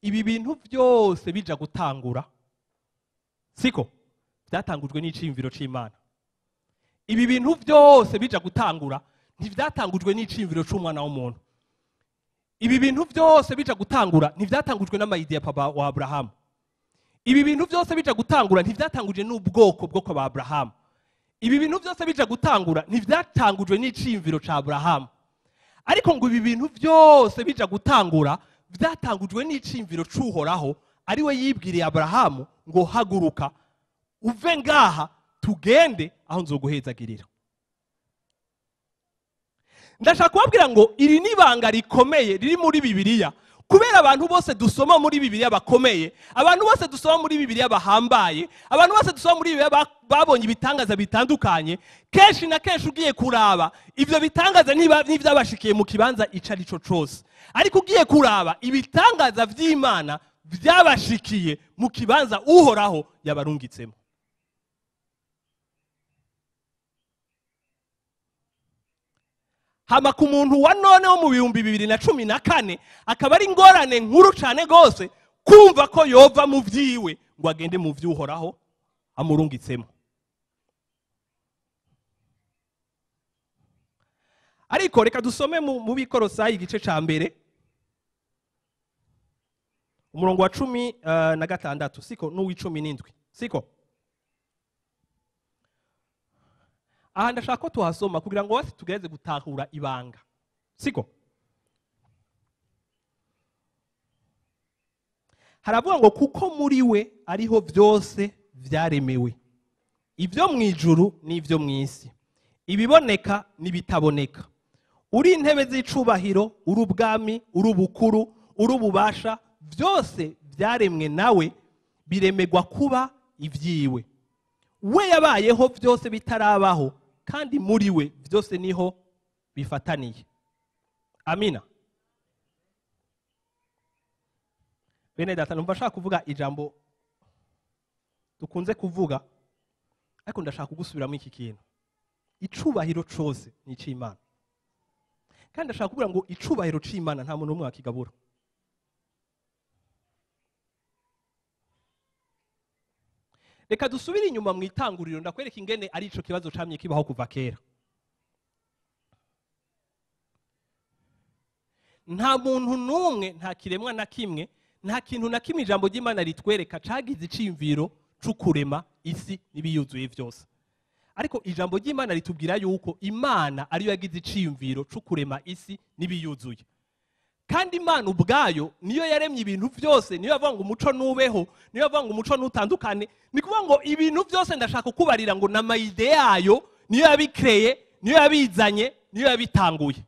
Ibi bintu byose bija gutangura, siko byatangujwe n'iciyumviro c'Imana. Ibi bintu byose bija gutangura ntivyatangujwe n'iciyumviro c'umwana w'umuntu. Ibi bintu byose bija gutangura ntivyatangujwe n'amayidi ya papa wa Abrahamu. Ibi bintu byose bija gutangura ntivyatangujwe n'ubwoko bwo kwa Abrahamu. Ibi bintu byose bija gutangura ntivyatangujwe n'iciyumviro ca Abrahamu. Ariko ngo ibi bintu byose bija gutangura byatangujwe n'iciyumviro c'Uhoraho, ari we yibwiriye Abrahamu ngo haguruka uve ngaha tugende aho nzoguhezagirira. Ndashaka kubabwira ngo iri ni ibanga rikomeye riri muri Bibiliya, kubera abantu bose dusoma muri Bibiliya bakomeye, abantu bose dusoma muri Bibiliya bahambaye, abantu bose dusoma muri Bibiliya babonye ibitangaza bitandukanye. Kenshi na kenshi ugiye kuraba ivyo bitangaza ntivyabashikiye mu kibanza ico ari cyo cose, ariko ugiye kuraba ibitangaza vy'Imana byabashikiye mu kibanza Uhoraho yabarungitsemo. Hama ku muntu wa none wo mu 2014 akaba ari ingorane nkuru cyane gose kumva ko yova mu vyiwe ngo agende mu vy'Uhoraho amurungitsemo. Ariko reka dusome mu Bikorosayi igice ca mbere umurongo wa 16, siko n'uw'17, siko. Aha ndashaka ko tuhasoma kugira ngo bose tugereze gutahura ibanga, siko. Haravuga ngo kuko muri we ariho byose vyaremewe, ibyo mu ijuru n'ibyo mu isi, ibiboneka n'ibitaboneka, uri intebe z'icubahiro, uri ubwami, uri ubukuru, uri ububasha, byose byaremwe nawe, biremegwa kuba ibyiwe. We yabayeho byose bitarabaho, kandi muri we byose niho bifataniye. Amina. Bene data, numva nshaka kuvuga ijambo dukunze kuvuga, ariko ndashaka kugusubiramo iki kintu. Icubahiro cose ni ic'Imana. Kandi ndashaka kuvuga ngo icubahiro c'Imana nta muntu n'umwe wakigabura. Reka dusubire inyuma mu itanguriro, ndakwereka ingene ari ico kibazo camye kibaho kuva kera. Nta muntu n'umwe, nta kiremwa na kimwe, nta kintu na kimwe ijambo ry'Imana ritwereka cagize iciyumviro c'ukurema isi n'ibiyuzuye vyose. Ariko ijambo ry'Imana ritubwira yuko Imana ariyo yagize iciyumviro cyo kurema isi n'ibiyuzuye. Kandi Imana ubwayo niyo yaremye ibintu byose, niyo yavuga ngo umuco nubeho, niyo yavuga ngo umuco nutandukane. Ni kuvuga ngo ibintu byose ndashaka kukubarira ngo na idée yayo niyo yabikreye, niyo yabizanye, niyo yabitanguye.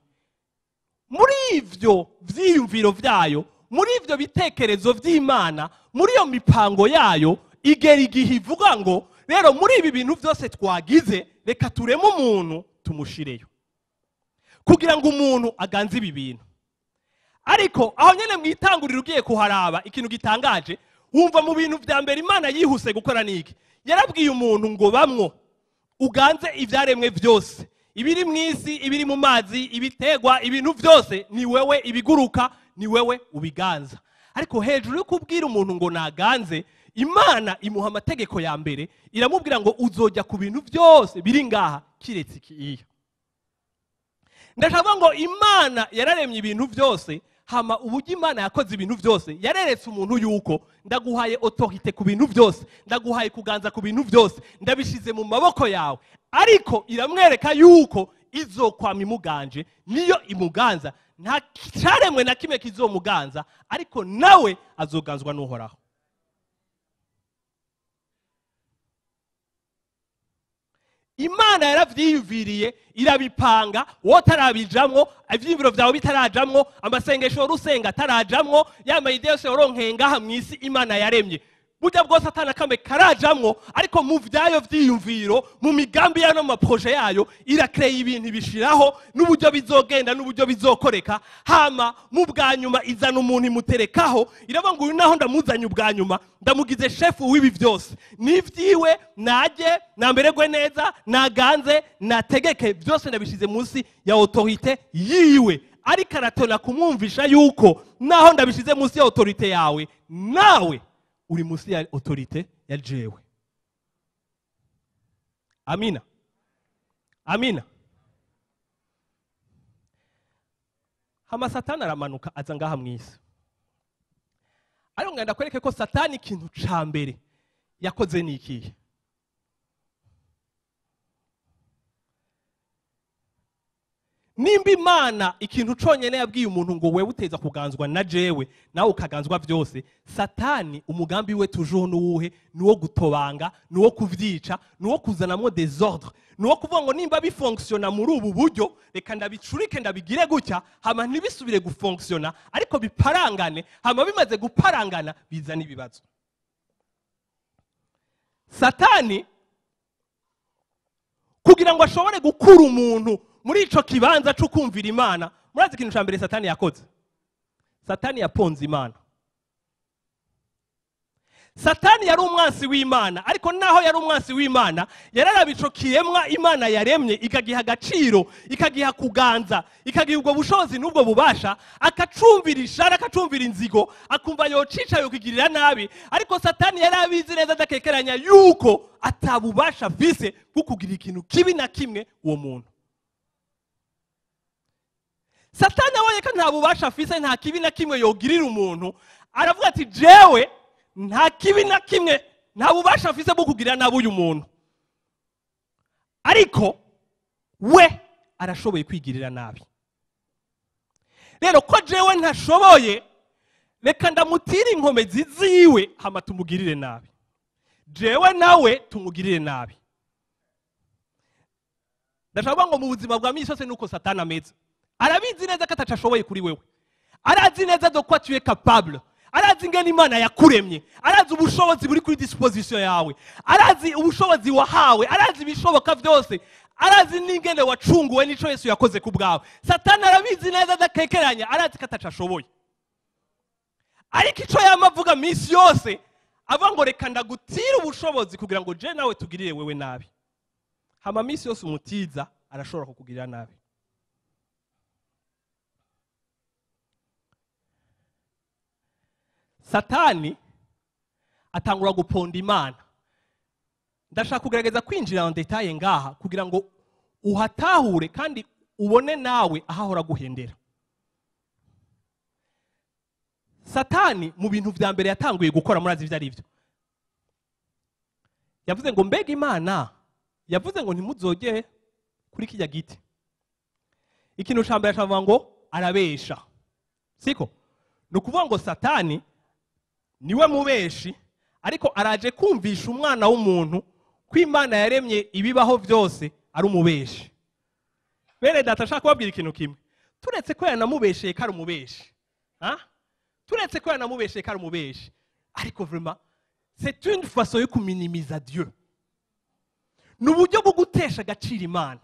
Muri ivyo vyiyumviro vyayo, muri ivyo bitekerezo vy'Imana, muri iyo mipango yayo, igera igihe ivuga ngo rero muri ibi bintu byose twagize, reka tureme umuntu tumushireyo kugira ngo umuntu aganze ibi bintu. Ariko aho nyene mwitangurira ugiye kuharaba ikintu gitangaje, wumva mu bintu vya mbere Imana yihuse gukora niki? Yarabwiye umuntu ngo bamwo uganze ivyaremwe byose, ibiri mwisi, ibiri mu mazi, ibitegwa, ibintu byose ni wewe, ibiguruka ni wewe ubiganza. Ariko hejuru yo kubwira umuntu ngo naganze, Imana imuha amategeko ya mbere, iramubwira ngo uzojya ku bintu byose biri ngaha kiretse ikiya. Ndashaka ngo Imana yararemye ibintu byose, hama uburyo Imana yakoze ibintu byose yareretse umuntu yuko ndaguhaye autorité ku bintu byose, ndaguhaye kuganza ku bintu byose, ndabishize mu maboko yawe. Ariko iramwereka yuko izokwama imuganje, niyo imuganza, nta cyaremwe na kimwe kizomuganza, ariko nawe azoganzwa n'Uhoraho. Imana yaravyiyumviriye irabipanga, wowe utarabijamwo, ivyiyumviro vyawe bitarajamwo, amasengesho urusenga atarajamwo, ya ma idées yose woronkeye ngaha mw'isi Imana yaremye, burya bwose atanakamwe karajamwo, ariko mu vyayo vyiyumviro, mu migambi yayo no mu ma projets yayo, irakreye ibintu ibishiraho n'uburyo bizogenda n'uburyo bizokoreka. Hama mu bwa nyuma izana umuntu imuterekaho, iravuga ngo uyu naho ndamuzanye ubwa nyuma, ndamugize chef w'ibi byose, n'ivyiwe naje namberegwe neza, naganze, nategeke, byose ndabishize munsi ya autorité yiwe. Ariko aratona kumwumvisha yuko naho ndabishize munsi ya autorité yawe, nawe uri munsi ya autorité ya jewe. Amina, amina. Hama Satani aramanuka aza ngaha mw'isi. Ariko ngenda kwereke ko Satani ikintu ca mbere yakoze ni ikihe? Nimba Imana ikintu conyene yabwiye umuntu ngo wewe uteza kuganzwa na jewe, nawe ukaganzwa byose, Satani umugambi we toujours nuwuhe? Nuwo gutobanga, nuwo kuvyica, nuwo kuzanamwo désordre, nuwo kuvuga ngo nimba bifonctiona muri ubu buryo, reka ndabicurike ndabigire gutya, hama ntibisubire gufonctiona, ariko biparangane, hama bimaze guparangana bizana ibibazo. Satani kugira ngo ashobore gukura umuntu muri ico kibanza cyo kumvira Imana, murazi ikintu ca mbere Satani yakoze? Satani yaponze Imana. Satani yari umwansi w'Imana, ariko naho yari umwansi w'Imana, yararaba ico kiremwa Imana yaremye ikagiha agaciro, ikagiha kuganza, ikagiha ubwo bushobozi n'ubwo bubasha, akacumvira ishara, akacumvira inzigo, akumva yocica yokigirira nabi. Ariko Satani yari abizi neza adakekeranya yuko atabubasha afise bwo kugira ikintu kibi na kimwe uwo muntu. Satani abonye ko nta bubasha afise, nta kibi na kimwe yogirira umuntu, aravuga ati jewe nta kibi na kimwe, nta bubasha afise bwo kugirira nabi uyu muntu, ariko we arashoboye kwigirira nabi. Rero ko jewe ntashoboye, reka ndamutire inkomezi ziwe, hama tumugirire nabi, jewe nawe tumugirire nabi. Ndashaka ngo mu buzima bwa misi yose nuko Satani ameze. Arabizi neza ko atacashoboye kuri wewe, arazi neza de quoi tu es capable, arazi ingene Imana yakuremye, arazi ubushobozi buri kuri disposition yawe, arazi ubushobozi wahawe, arazi ibishoboka byose, arazi n'ingene wacunguwe n'ico Yesu yakoze ku bwawe. Satani arabizi neza adakekeranya, arazi ko atacashoboye. Ariko ico yama avuga misi yose, avuga ngo reka ndagutire ubushobozi kugira ngo je nawe tugirire wewe nabi. Hama misi yose umutiza arashobora kukugirira nabi. Satani atangura guponda Imana. Ndashaka kugerageza kwinjira en détail ngaha kugira ngo uhatahure kandi ubone nawe ahahora guhendera. Satani mu bintu vya mbere yatanguye gukora, murazi ivyo ari byo. Yavuze ngo mbega Imana Yavuze ngo ntimuzogere kuri kijya giti. Ikintu ca mbere acavuga ngo arabesha, siko? Ni ukuvuga ngo Satani niwe mubeshi, ariko araje kumvisha umwana w'umuntu ko Imana yaremye ibibaho byose ari umubeshi. Bene data, ashaka kubabwira ikintu kimwe. Turetse ko yanamubesheye ko ari umubeshi, ha? Turetse ko yanamubesheye ko ari umubeshi, ariko vraiment c'est une façon yo kuminimiza Dieu, ni uburyo bwo gutesha agaciro Imana.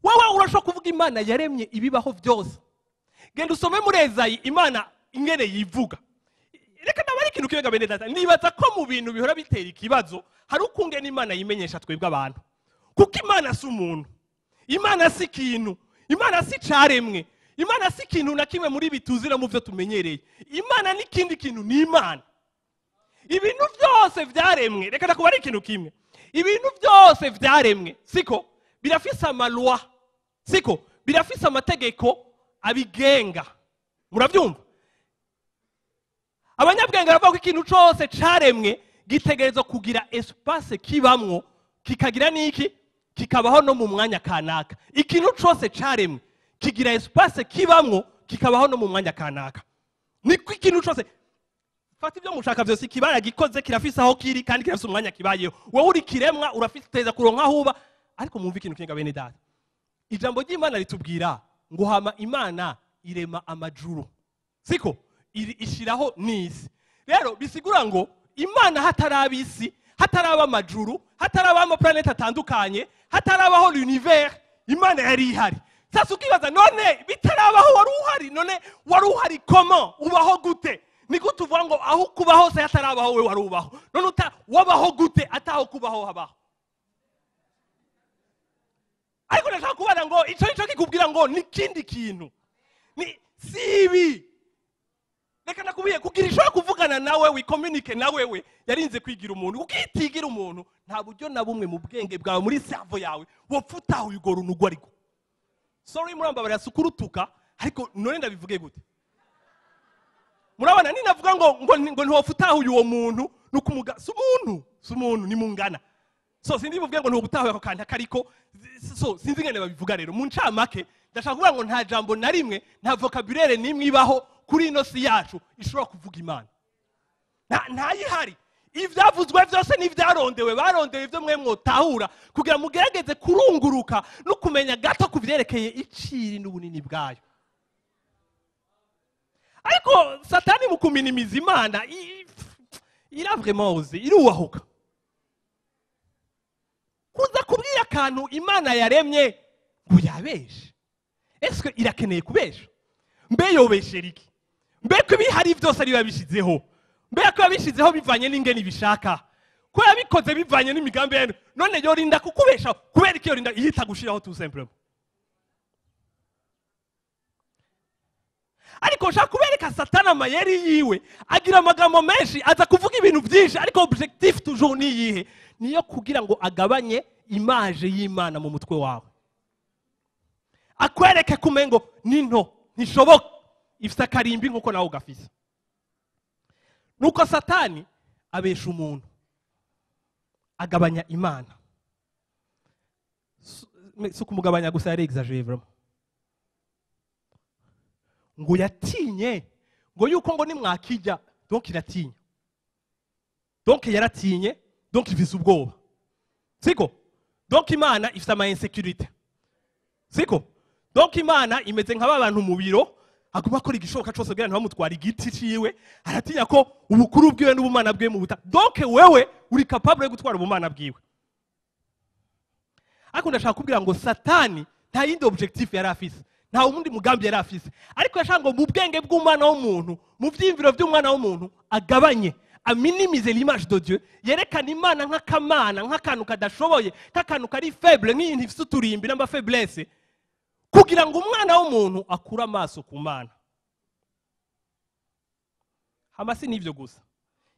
Wowe urashobora kuvuga Imana yaremye ibibaho byose? Genda usome muri Ezayi Imana ingene yivuga. Reka ndabara ikintu kimwe, bene data. Nibaza ko mu bintu bihora bitera ikibazo hari ukungene Imana yimenyesha twebwe abantu, kuko Imana si umuntu, Imana si ikintu, Imana si icaremwe, Imana si ikintu na kimwe muri ibi tuzi no mu byo tumenyereye. Imana n'ikindi kintu, ni Imana. Ibintu byose vyaremwe, reka ndakubara ikintu kimwe, ibintu byose vyaremwe, siko? Birafise ama lois, siko? Birafise amategeko abigenga. Muravyumva? Abanyabwenge baravuga ko ikintu cose caremwe gitegerezwa kugira espace kibamwo, kikagira n'iki, kikabaho no mu mwanya kanaka. Ikintu cose caremwe kigira espace kibamwo, kikabaho no mu mwanya kanaka. Niko ikintu cose, fata ibyo mushaka byose, ikibara gikoze kirafise aho kiri kandi kirafise umwanya kibayeho. Wowe uri kiremwa, urafise teza kuronka aho uba. Ariko mwumve ikintu kimwe, bene data. Ijambo ry'Imana ritubwira ngo hama Imana irema amajuru, siko? Ishiraho n'isi. Rero bisigura ngo Imana hataraba isi, hataraba amajuru, hataraba amaplanete atandukanye, hatarabaho l'univers, Imana yari ihari. Sasa ukibaza, none bitarabaho wari uhari? None wari uhari comment? Ubaho gute? Ni gute uvuga ngo aho kuba hose hatarabaho we wari ubaho? None uta wabaho gute ataho kubaho habaho? Ariko ndashaka kubana ngo ico nico kikubwira ngo ni kindi kintu, ni si ibi. Reka nakubwiye, kugira ishobora kuvugana nawe, wicommunique na wewe, yarinze kwigira umuntu. Kuko iyo itigira umuntu, nta buryo na bumwe mu bwenge bwawe, muri cerveau yawe, wopfa utahuye urwo runtu urwo ariko. Sorry, murambabarira, si ukurutuka, ariko none ndabivuge gute? Murabona ninavuga ngo ntiwopfa utahuye uwo muntu, nukumuga si umuntu, si umuntu, ni mungana. So sindi buvuge ngo ntiwopfa ako kantu akariko. So sinzi ngene babivuga. Rero mu ncamake ndashaka kuvuga ngo nta jambo na rimwe, nta vocabulaire n'imwe ibaho kuri ino si yacu ishobora kuvuga Imana. Ntayihari. Ivyavuzwe vyose n'ivyarondewe, barondewe ivyo mwe mwotahura kugira mugerageze kurunguruka no kumenya gato ku vyerekeye iciri n'ubunini bwayo. Ariko Satani mu kuminimiza Imana il a vraiment osé, irubahuka kuza kubwira akantu Imana yaremye ngo yabeshe. Est-ce irakeneye kubesha? Mbe yobeshera iki? Mbe ko ibihari byose ari yabishizeho? Mbe ko yabishizeho bivanye n'ingene ibishaka, ko yabikoze bivanye n'imigambi yayo, none yorinda kukubesha kubera iki? Yorinda yita gushiraho tout simplement. Ariko nshaka kubereka Satani amayeri yiwe. Agira amagambo menshi, aza kuvuga ibintu byinshi, ariko objectif toujours ni iyihe? Niyo kugira ngo agabanye image y'Imana mu mutwe wawe, akwereke kumengo ni nto, ntishoboka, ifite akarimbi nkuko nawe ugafise. Nuko Satani abesha umuntu, agabanya Imana. Si ukumugabanya gusa, yari exagéré vraiment. Ngo yatinye ngo yuko ngo nimwakijya. Donc iratinya, donc yaratinye, donc ifise ubwoba, siko? Donc Imana ifite ama insécurité, siko? Donc Imana imeze nka bantu mu biro aguma akora igishoboka cyose kugira ntibamutware igiti ciwe. Aratinya ko ubukuru bwiwe n'ubumana bwiwe mu buta. Donc wewe uri capable yo gutwara ubumana bwiwe. Ariko ndashaka kubwira ngo Satani nta yindi objectif yari afise, nta wundi mugambi yari afise, ariko yashaka ngo mu bwenge bw'umwana w'umuntu, mu vyiyumviro by'umwana w'umuntu, agabanye, aminimize l'image de Dieu, yerekana Imana nk'akamana, nk'akantu kadashoboye, nk'akantu kari faible, nk'ibintu ifise uturimbi n'ama faiblesse, kugira ngo umwana w'umuntu akure amaso ku Mana. Hama si n'ivyo gusa,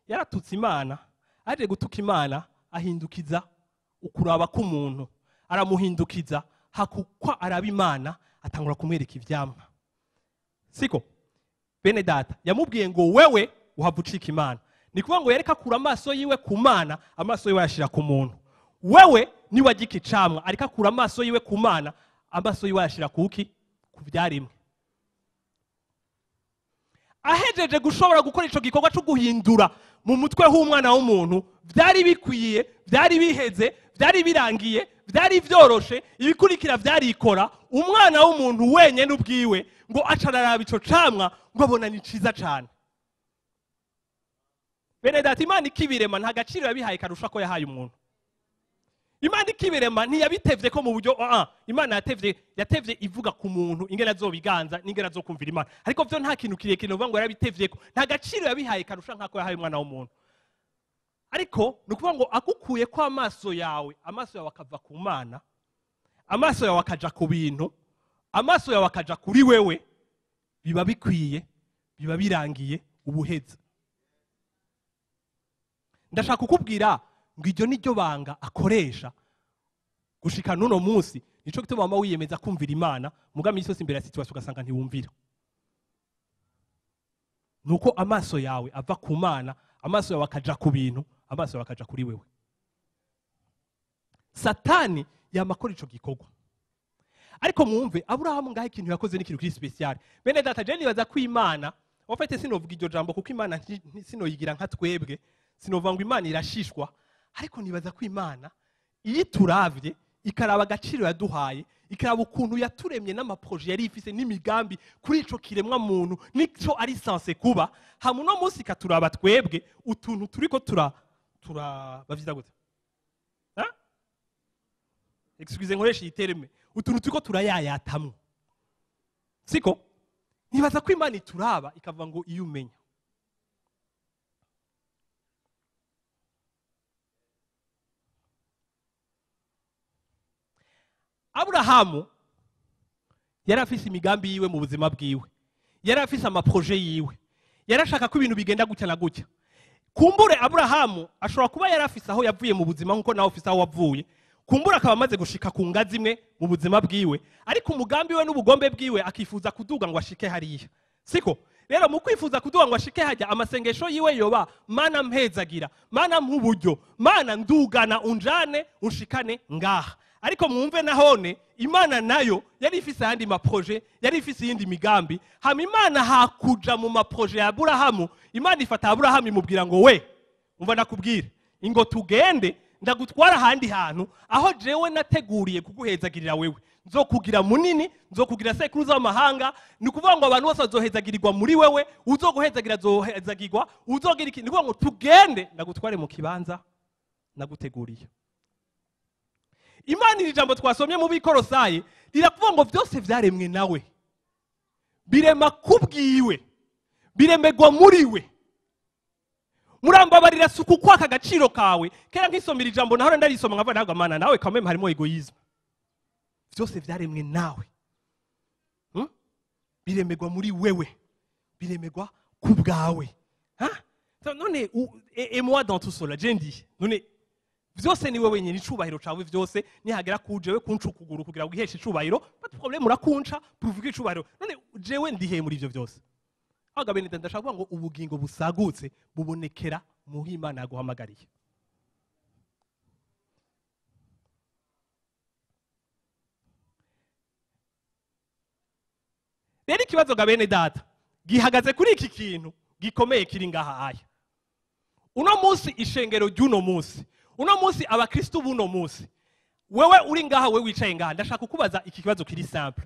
yaratutse Imana. Aje gutuka Imana, ahindukiza ukuraba k'umuntu, aramuhindukiza hakukwa araba Imana, atangura kumwereka ivyamwa, siko bene data? Yamubwiye ngo wewe uhava ucika Imana. Ni kuvuga ngo yereka akura amaso yiwe ku Mana, amaso yiwe ayashira ku muntu. Wewe niwajya iki camwa, ariko akura amaso yiwe ku Mana, amaso yiwe ayashira kuki? Ku vyaremwe. Ahejeje gushobora gukora ico gikorwa cyo guhindura mu mutwe h'umwana w'umuntu, vyari bikwiye, vyari biheze, vyari birangiye, vyari vyoroshe, ibikurikira vyarikora. Umwana w'umuntu wenyene ubwiwe ngo acararaba ico camwa ngo abona ni ciza cane. Bene data, Imana ikibirema nta gaciro yabihaye karusha ko yahaye umuntu. Imana ikibirema ntiyabitevye ko mu buryo Imana yatevye ivuga ku muntu ingene azobiganza n'ingene azokumvira Imana, ariko vyo nta kintu kirekire novuga ngo yarabitevye ko nta gaciro yabihaye karusha nkako yahaye umwana w'umuntu. Ariko ni ukuvuga ngo agukuye ko amaso yawe, amaso yawe akava ku Mana, amaso yawe akaja ku bintu, amaso yawe akaja kuri wewe, biba bikwiye, biba birangiye, ubuheze. Ndashaka kukubwira ngo iryo ni ryo banga akoresha gushika n'uno munsi. Nico gituma mama wiyemeza kumvira Imana, muga misi yose imbere ya situation ugasanga ntiwumvira. Nuko amaso yawe ava ku Mana, amaso yawe akaja ku bintu, amaso yawe akaja kuri wewe. Satani yamakora ico gikorwa. Ariko mwumve Aburahamu ngahe ikintu yakoze n'ikintu kiri special. Bene data, je nibaza ko Imana, en fait sinovuga iryo jambo kuko Imana sinoyigira nka twebwe, sinovuga ngo Imana irashishwa, ariko nibaza ko Imana iyo ituravye ikaraba agaciro yaduhaye, ikaraba ukuntu yaturemye n'amaproje yari ifise n'imigambi kuri ico kiremwa muntu nico ari censé kuba, hamwe no munsi ikaturaba twebwe utuntu turiko tura bavyita gute? Ha? Excusez nkoresha iyi terme, utuntu turiko turayayatamwo. Siko? Nibaza ko Imana ituraba ikavuga ngo iyo umenya. Aburahamu yari afise imigambi yiwe mu buzima bwiwe, yari afise amaproje yiwe, yarashaka ko ibintu bigenda gutya na gutya. Kumbure Aburahamu ashobora kuba yari afise aho yavuye mu buzima nkuko nawe ufise aho wavuye, kumbure akaba amaze gushika ku ngazi imwe mu buzima bwiwe, ariko umugambi we n'ubugombe bwiwe akifuza kuduga ngo ashike hariya. Siko? Rero mu kwifuza kuduga ngo ashike hajya, amasengesho yiwe yoba Mana mpezagira, Mana mpuburyo, Mana ndugana unjane unshikane ngaha. Ariko mwumve nahone Imana nayo yari ifise ayandi maproje, yari ifise iyindi migambi. Hama Imana hakuja mu maproje ya Aburahamu, Imana ifata Aburahamu imubwira ngo we umva ndakubwira ingo tugende ndagutwara ahandi hantu aho jewe nateguriye kuguhezagirira wewe, nzokugira munini, nzokugira sekuruza w'amahanga. Ni ukuvuga ngo abantu bose bazohezagirirwa muri wewe, uzoguhezagira azohezagirwa, uzogira iki. Ni ukuvuga ngo tugende ndagutware mu kibanza naguteguriye. Imana iri jambo twasomye mu Bikorosayi riravuga ngo vyose vyaremwe nawe, birema kubwiwe, biremegwa muri we. Murambabarira suku kwaka agaciro kawe. Kera nkisomera ijambo nahora ndarisoma nkavuga ntabwo Mana nawe quand même harimo egoisme. Vyose vyaremwe nawe, biremegwa muri wewe, biremegwa kubwawe. None et moi dans tout cela je ndi none vyose ni wewe nyine icubahiro cawe vyose nihagera kujewe kunca ukuguru kugira ngo uheshe icubahiro, pas de problème urakunca puvuga icubahiro. None jewe ndihe muri ivyo vyose? Ahubwo bene ndashaka kuvuga ngo ubugingo busagutse bubonekera mu Imana yaguhamagariye. Rero ikibazo ga bene data gihagaze kuri iki kintu gikomeye kiri ngaha aya. Uno munsi ishengero ry'uno munsi, uno munsi abakristo buno munsi, wewe uri ngaha, wewe wicaye ngaha, ndashaka kukubaza iki kibazo kiri simple.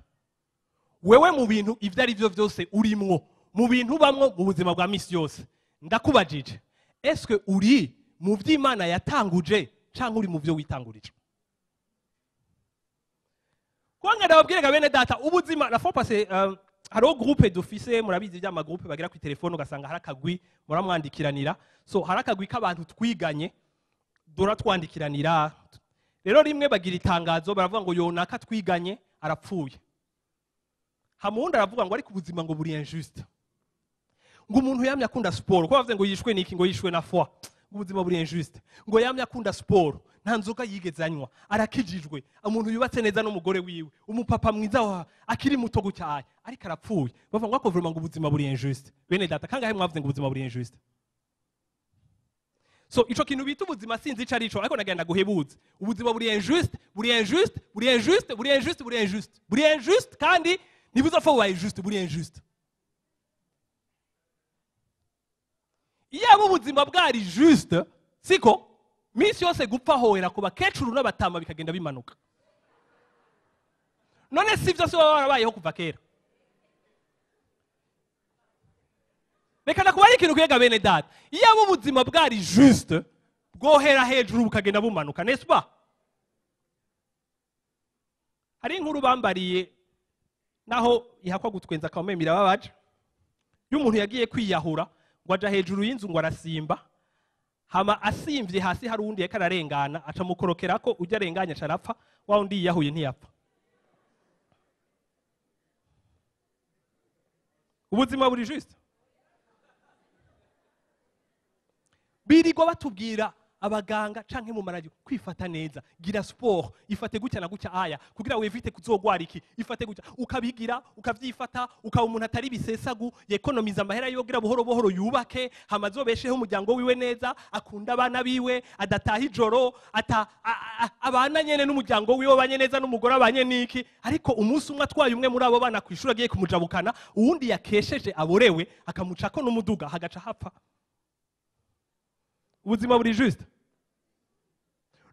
Wewe mu bintu ivyo ari byo vyose urimwo, mu bintu bamwo mu buzima bwa misi yose, ndakubajije, est-ce que uri mu vy'Imana yatanguje canke uri mu vyo witangurije? Kwanga ndababwira bene data ubuzima la fois passée hariho groupe d'office, murabizi by'ama groupe bagira ku telefone ugasanga hari akagwi muramwandikiranira. So hari akagwi k'abantu twiganye dora twandikiranira. Rero rimwe bagira itangazo baravuga ngo yonaka twiganye arapfuye. Hamundi aravuga ngo ariko ubuzima ngo buri injuste, ngo umuntu yamye akunda sport, ko bavuze ngo yishwe niki, ngo yishwe na foi, ngo ubuzima buri injuste, ngo yamye akunda sport, nta nzoga yigeze anywa, arakijijwe, umuntu yubatse neza n'umugore wiwe, umupapa mwiza wa akiri muto gutyaye, ariko arapfuye. Bavuga ngo ako vraiment ngo ubuzima buri injuste. Bene data kangahe mwavuze ngo ubuzima buri injuste? So ico kintu bita ubuzima sinzi ico arico, ariko nagenda guhebuza. Ubuzima buri injuste, buri injuste, buri injuste, buri injuste, buri injuste, buri injuste, kandi ntibuzopfa bubaye juste, buri injuste. Iyaba ubuzima bwari juste, siko minsi yose gupfa hohera ku bakecuru n'abatama bikagenda bimanuka. None si vyose baba barabayeho kuva kera. Reka ndakubarira ikintu kuyega bene data. Iyaba ubuzima bwari juste, bwohera hejuru bukagenda bumanuka, n'est-ce pas? Hari inkuru bambariye naho ihakwa gutwenza akameme irababaje, y'umuntu yagiye kwiyahura ngo aja hejuru y'inzu ngo arasimba, hama asimvye hasi hari uwundi yariko ararengana, aca mukorokerako, ujya arenganye aca arapfa, wa wundi yiyahuye ntiyapfa. Ubuzima buri juste. Birirwa batubwira abaganga canke mu maradiyo kwifata neza, gira sport, ifate gutya na gutya aya kugira wevite kuzogwara iki, ifate gutya, ukabigira ukavyifata, ukaba umuntu atari bisesagu, yekonomiza amahera yogira buhoro buhoro yubake, hama azobesheho umuryango wiwe neza, akunda abana biwe, adataha ijoro, ata abana nyene n'umuryango wiwe abanye neza n'umugore abanye niki. Ariko umunsi umwe atwaye umwe muri abo bana kwishura agiye kumujabukana, uwundi yakesheje aborewe akamucako n'umuduga hagaca hapfa. Ubuzima buri juste.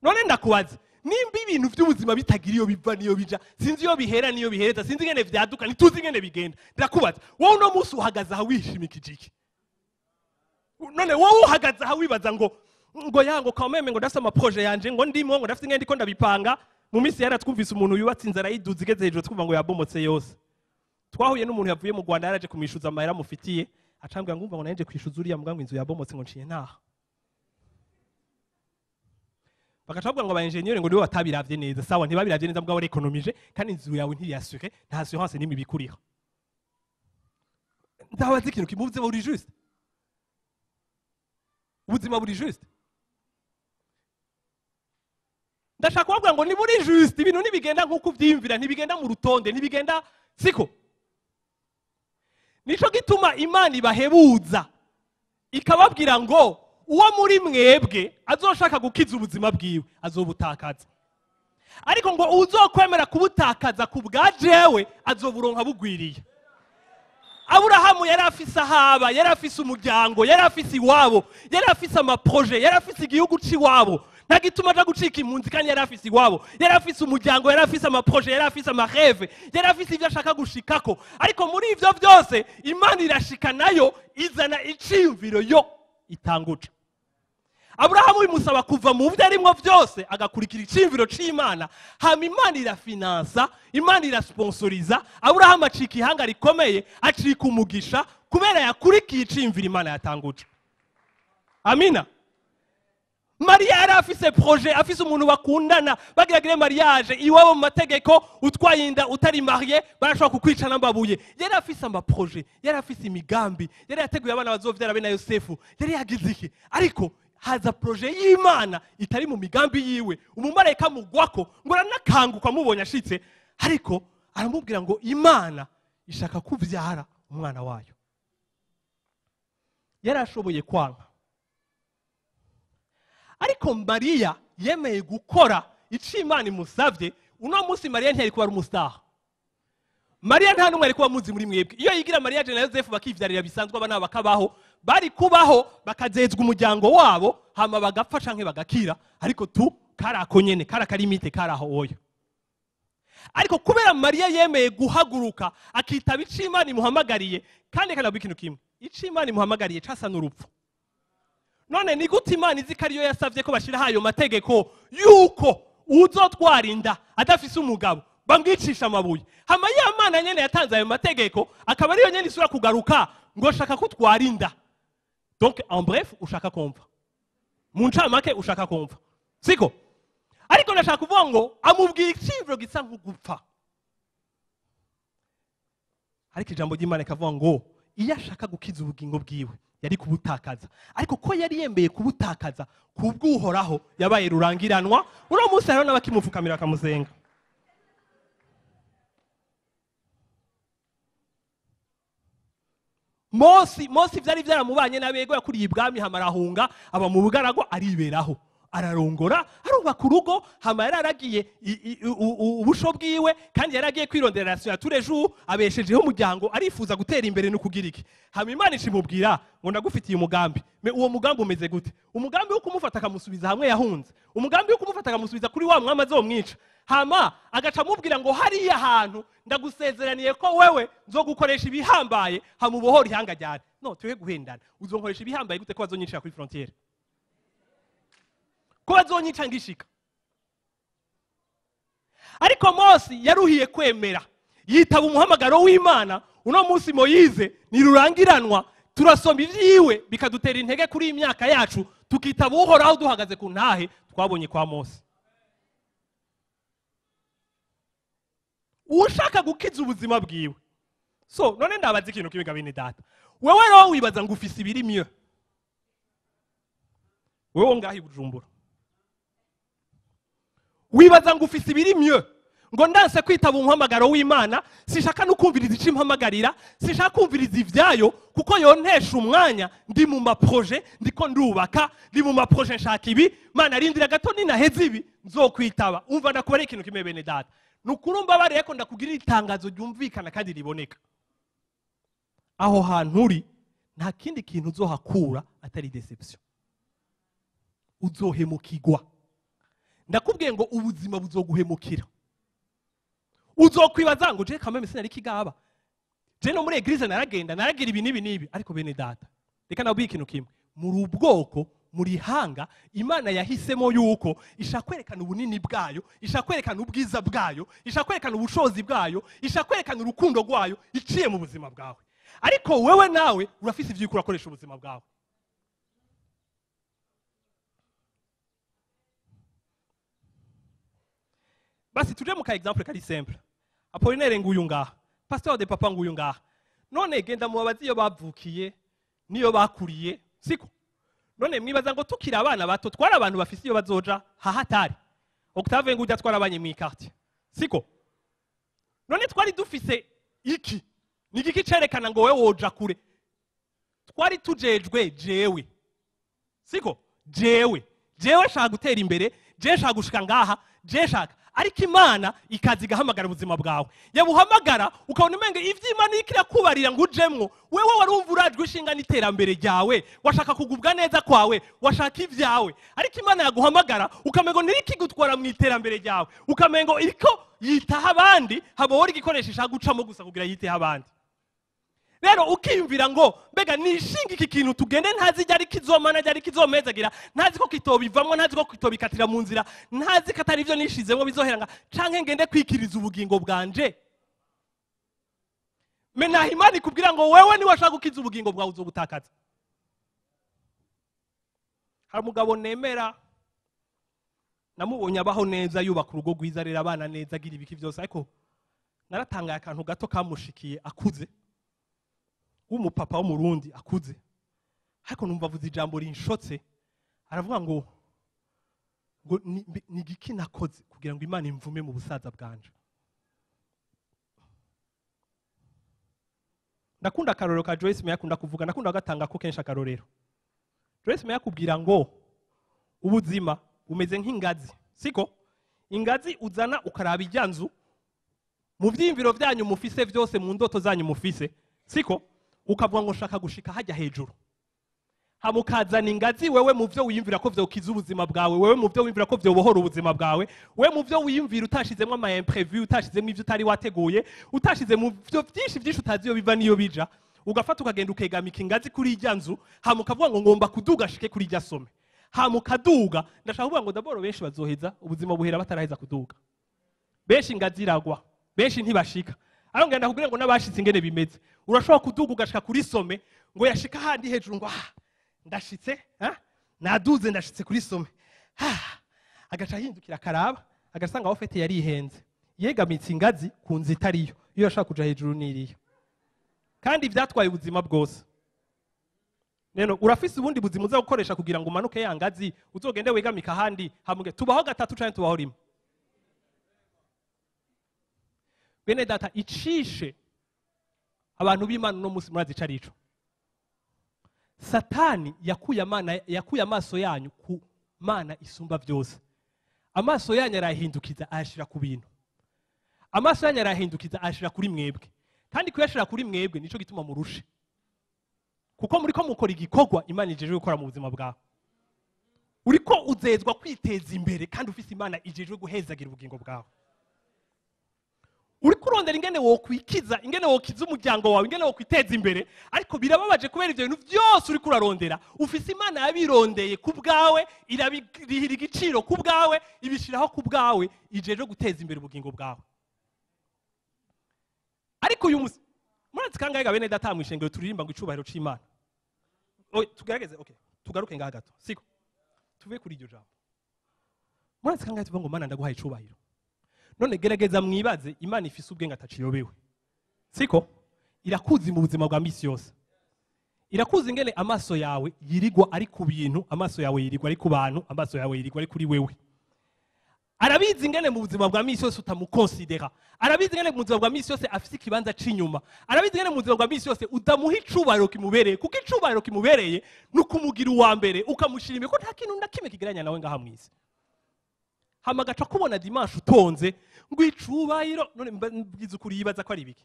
None ndakubaza, nimba ibintu by'ubuzima bitagira iyo biva niyo bija, sinzi iyo bihera niyo bihereza, sinzi ingene vyaduka, ntituzi ingene bigenda. Ndakubaza, wowe uno munsi uhagaze aha wishimikije iki? None wowe uhagaze aha wibaza ngo yango quand même ngo ndafise ama projet yanje, ngo ndimo, ngo ndafise ingene ndiko ndabipanga. Mu minsi yara twumvise umuntu yubatse inzara yiduze igeze hejuru, twumva ngo yabomotse yose. Twahuye n'umuntu yavuye mu Rwanda yaraje kumishuza amahera mufitiye, acambwira ngo umva ngo nanje kwishuza uriya mbwa ngo inzu yabomotse ngo nciye ntaha. Bagaca bavuga ngo aba engineer ngo nibo batabiravye neza. Sawa, ntibabiravye neza mugabo ekonomije, kandi inzu yawe ntiyasure, nta assurance nimwe ibikuriha. Ndabaza ikintu kimuvuze buri juste. Ubuzima buri juste. Ndashaka kuvuga ngo ni buri juste, ibintu ntibigenda nkuko uvyiyumvira, ntibigenda mu rutonde, ntibigenda siko. Nico gituma Imana ibahebuza ikababwira ngo uwo muri mwebwe azoshaka gukiza ubuzima bwiwe azobutakaza, ariko ngo uzokwemera kubutakaza ku bwa jewe azoburonka bugwiriye. Aburahamu yari afise ahaba, yari afise umuryango, yari afise iwabo, yari afise amaproje, yari afise igihugu c'iwabo. Nta gituma aja gucika impunzi kandi yari afise iwabo, yari afise umuryango, yari afise amaproje, yari afise amareve, yari afise ivyo ashaka gushikako. Ariko muri ivyo vyose Imana irashika nayo izana iciyumviro yo itanguca. Aburahamu bimusaba kuva mu byo arimwo vyose agakurikira iciyumviro c'Imana. Hama Imana irafinansa, Imana irasponsoriza, Aburahamu acika ihanga rikomeye, acika umugisha kubera yakurikiye iciyumviro Imana yatanguje. Amina. Maria yari afise projet, afise umuntu bakundana, bagiragire mariage iwabo mu mategeko, utwaye inda utari marié barashobora kukwica n'ambabuye. Yari afise ama projet, yari afise imigambi, yari yateguye abana bazovyara be na Yosefu, yari yagize iki? Ariko haza projet y'Imana itari mu migambi yiwe. Umumarayika mugwako ngo aranakanguka amubonye ashitse, ariko aramubwira ngo Imana ishaka kuvyara umwana wayo. Yari ashoboye kwanka, ariko Mariya yemeye gukora ico Imana imusavye. Uno munsi Mariya ntiyari kuba ari umustar. Mariya nta numwe ari kuba muzi muri mwebwe. Iyo yigira Mariya na Yosefu bakivyarira bisanzwe abana bakabaho, bari kubaho bakazezwa umuryango wabo, hama bagapfa canke bagakira, ariko tu karako nyene karakarimite karaho oyo. Ariko kubera Mariya yemeye guhaguruka akitaba ico Imana imuhamagariye, kandi kanabwa ikintu kimwe, ico Imana imuhamagariye casa n'urupfu. None ni gute Imana izi ko ariyo yasavye ko bashira ayo mategeko yuko uzotwara inda adafise umugabo bamwicisha amabuye, hama ya Mana nyene yatanze ayo mategeko akaba ariyo nyene isura kugaruka ngo shaka kutwara inda. Donc en bref ushaka kumva, mu ncamake ushaka kumva, siko? Ariko ndashaka kuvuga ngo amubwira iciyumviro gisa nk'ugupfa, ariko ijambo ry'Imana rikavuga ngo iyo ashaka gukiza ubugingo bwiwe yari kubutakaza, ariko ko yari yemeye kubutakaza kubw'Uhoraho yabaye rurangiranwa. Uno munsi hariho n'abakimufukamira bakamusenga. Mose vyari vyaramubanye n'abego, yakuriye ibwami, hamarahunga aba mu bugaragwa, ariberaho, ararongora, arubaka urugo, hama yararagiye ubusho bwiwe, kandi yaragiye kwirondera ration ya tous les jours, abeshejeho umuryango, arifuza gutera imbere no kugira iki. Hama Imana ishimubwira ngo ndagufitiye umugambi. Mais uwo mugambi umeze gute? Umugambi wo kumufata akamusubiza hamwe yahunze, umugambi wo kumufata akamusubiza kuri wa mwami azomwica, hama agaca amubwira ngo hariya hantu ndagusezeraniye ko wewe nzogukoresha ibihambaye, hamubohora ihanga ryane. No tuwe guhendana, uzonkoresha ibihambaye gute ko bazonyicira kuri frontière, ko bazonyica ngishika? Ariko Mose yaruhiye kwemera, yitaba umuhamagaro w'Imana. Uno munsi Moyize nirurangiranwa, turasoma ivyiwe bikadutera intege kuri iyi myaka yacu, tukitaba Uhoraho duhagaze ku ntahe twabonye kwa Mose. Ushaka gukiza ubuzima bwiwe. So none ndabaza ikintu kimwe, bene data, wewe rero wibaza ngo ufise ibiri mieux? Wewe ngahi Bujumbura wibaza ngo ufise ibiri mieux, ngo ndanse kwitaba umuhamagaro w'Imana, sinshaka no kumviriza ico impamagarira, sinshaka kumviriza ivyayo kuko yontesha umwanya, ndi mu ma projets, ndiko ndubaka, ndi mu ma projets, nshaka ibi, Mana rindira gato, ninaheza ibi nzokwitaba. Umva, ndakubara ikintu kimwe, bene data, nukuri mbabariye ko ndakugirira itangazo ryumvikana kandi riboneka. Aho hantu uri nta kindi kintu uzohakura atari déception, uzohemukirwa. Ndakubwiye ngo ubuzima buzoguhemukira. Uzokwibaza ngo je kameme sinari kigaba, je no muri église naragenda, naragira ibi n'ibi n'ibi. Ariko bene data, reka nabwiye ikintu kimwe: muri ubwoko, muri hanga Imana yahisemo yuko ishaka kwerekana ubunini bwayo, ishaka kwerekana ubwiza bwayo, ishaka kwerekana ubushobozi bwayo, ishaka kwerekana urukundo rwayo iciye mu buzima bwawe. Ariko wewe nawe urafise ivyo uriko urakoresha ubuzima bwawe. Basi tuje mu ka exemple kari simple. Apollinaire nguyu ngaha, pasteur de papa nguyu ngaha. None genda mubabazi iyo bavukiye niyo bakuriye, siko? None mwibaza ngo tukiri abana bato twari abantu bafise iyo bazoja hahatari? Octave ngujya twarabanye mu quartier, siko? None twari dufise iki? Ni igiki cerekana ngo wewe woja kure? Twari tujejwe jewe, siko? Jewe shaka gutera imbere, jewe shaka gushika ngaha, jewe shaka. Ariko Imana ikaza igahamagara ubuzima bwawe, yabuhamagara ukabona umenga ivy'Imana iriko irakubarira ngo ujemwo, wewe warumva urajwe ishinga n'iterambere ryawe, washaka kugubwa neza kwawe, washaka ivyawe. Ariko Imana yaguhamagara ukamengo ntirikigutwara mu iterambere ryawe, ukamengo iriko yitaho abandi, haba wori igikoresho ishaka gucamo gusa kugira yiteho abandi. Rero ukiyumvira ngo mbega nishinga iki kintu tugende, ntazi ryari kizomana, ryari kizomezagira, ntazi ko kitobivamwo, ntazi ko kitobikatira mu nzira, ntazi ko atari ivyo nishizemwo bizoheranga, canke ngende kwikiriza ubugingo bwanje. Mais naho Imana ikubwira ngo wewe niwe washaka gukiza ubugingo bwawe, uzobutakaza. Hari umugabo nemera, namubonye abaho neza, yubaka urugo rwiza, arera abana neza, agira ibiki vyose, ariko naratangaye akantu gato kamushikiye akuze, w'umupapa w'umurundi akuze, ariko numva avuze ijambo rinshotse. Aravuga ngo ni igiki nakoze kugira ngo Imana imvume mu busaza bwanje? Ndakunda akarorero ka Joyce Meyer akunda kuvuga, ndakunda agatanga ko kenshi akarorero. Joyce Meyer akubwira ngo ubuzima bumeze nk'ingazi, siko? Ingazi uzana ukaraba ijya nzu mu vyiyumviro vyanyu mufise vyose, mu ndoto zanyu mufise, siko? Ukavuga ngo nshaka gushika hajya hejuru, hamukazana ingazi. Wewe mu vyo wiyumvira ko vyokiza ubuzima bwawe, wewe mu vyo wiyumvira ko vyobohora ubuzima bwawe, wewe mu vyo wiyumvira utashizemwo ama imprévu, utashizemwo ivyo utari wateguye, utashize mu vyo vyinshi vyinshi utazi iyo biva niyo bija, ugafata ukagenda ukegamika ingazi kuri ijya nzu, hama ukavuga ngo ngomba kuduga shike kuri ijya sommet, hama ukaduga. Ndashaka kuvuga ngo d'abord benshi bazoheza ubuzima buhera bataraheza kuduga, benshi ingazi iragwa, benshi ntibashika. Ariko ngenda kubwira ngo n'abashitse ingene bimeze, urashobora kuduga ugashika kuri sommet, ngo yashika handi hejuru ngo ah, ndashitse, ha? Naduze, ndashitse kuri sommet, ha, agaca ahindukira akaraba, agasanga aho fete yarihenze, yegamitse ingazi ku nzu itariyo, iyo yashaka kuja hejuru n'iriyo, kandi vyatwaye ubuzima bwose. Neno urafise ubundi buzima uza gukoresha kugira ngo umanuke ya ngazi, uzogende wegamika ahandi hamuge. Tubaho gatatu canke tubaho rimwe? Bene data, icishe abantu b'Imana uno munsi murazi ico arico. Satani yakuye amaso yanyu ku Mana isumba byose. Amaso yanyu arahindukiza ayashira ku bintu. Amaso yanyu arahindukiza ayashira kuri mwebwe. Kandi kuyashira kuri mwebwe nico gituma murushe. Kuko muriko mukora igikorwa Imana ijejwe gukora mu buzima bwawe. Uriko uzezwa kwiteza imbere kandi ufise Imana ijejwe guhezagira ubugingo bwawe. Uriko urondera ingene wokwikiza, ingene wokiza umuryango wawe, ingene wokwiteza imbere, ariko birababaje kubera ivyo bintu byose uriko urarondera. Ufise Imana yabirondeye ku bwawe, irabirihira igiciro ku bwawe, ibishiraho ku bwawe, ijejwe guteza imbere ubugingo bwawe. Ariko uyu musi murazi kangahe bene data mwishengero turirimba ngo icubahiro c'Imana. Tugerageze, okay, tugaruke ngaha gato. Siko. Tuve kuri iryo jambo. Murazi kangahe tuvuga ngo Mana ndaguhaye icubahiro. None gerageza mwibaze Imana ifise ubwenge ataciyobewe. Siko? Irakuzi mu buzima bwa misi yose. Irakuzi ingene amaso yawe yirigwa ari ku bintu, amaso yawe yirigwa ari ku bantu, amaso yawe yirigwa ari kuri wewe. Arabizi ingene mu buzima bwa misi yose utamukonsidera. Arabizi ingene mu buzima bwa misi yose afise ikibanza c'inyuma. Arabizi ingene mu buzima bwa misi yose udamuha icubahiro kimubereye, kuko icubahiro kimubereye nukumugira uwa mbere ukamushimira ko nta kintu na kimwe kigeranya nawe ngaha mwisi. Hama gaca kubona dimanche utonze ngo icubahiro, none mbwiza ukuri yibaza ko ari ibiki.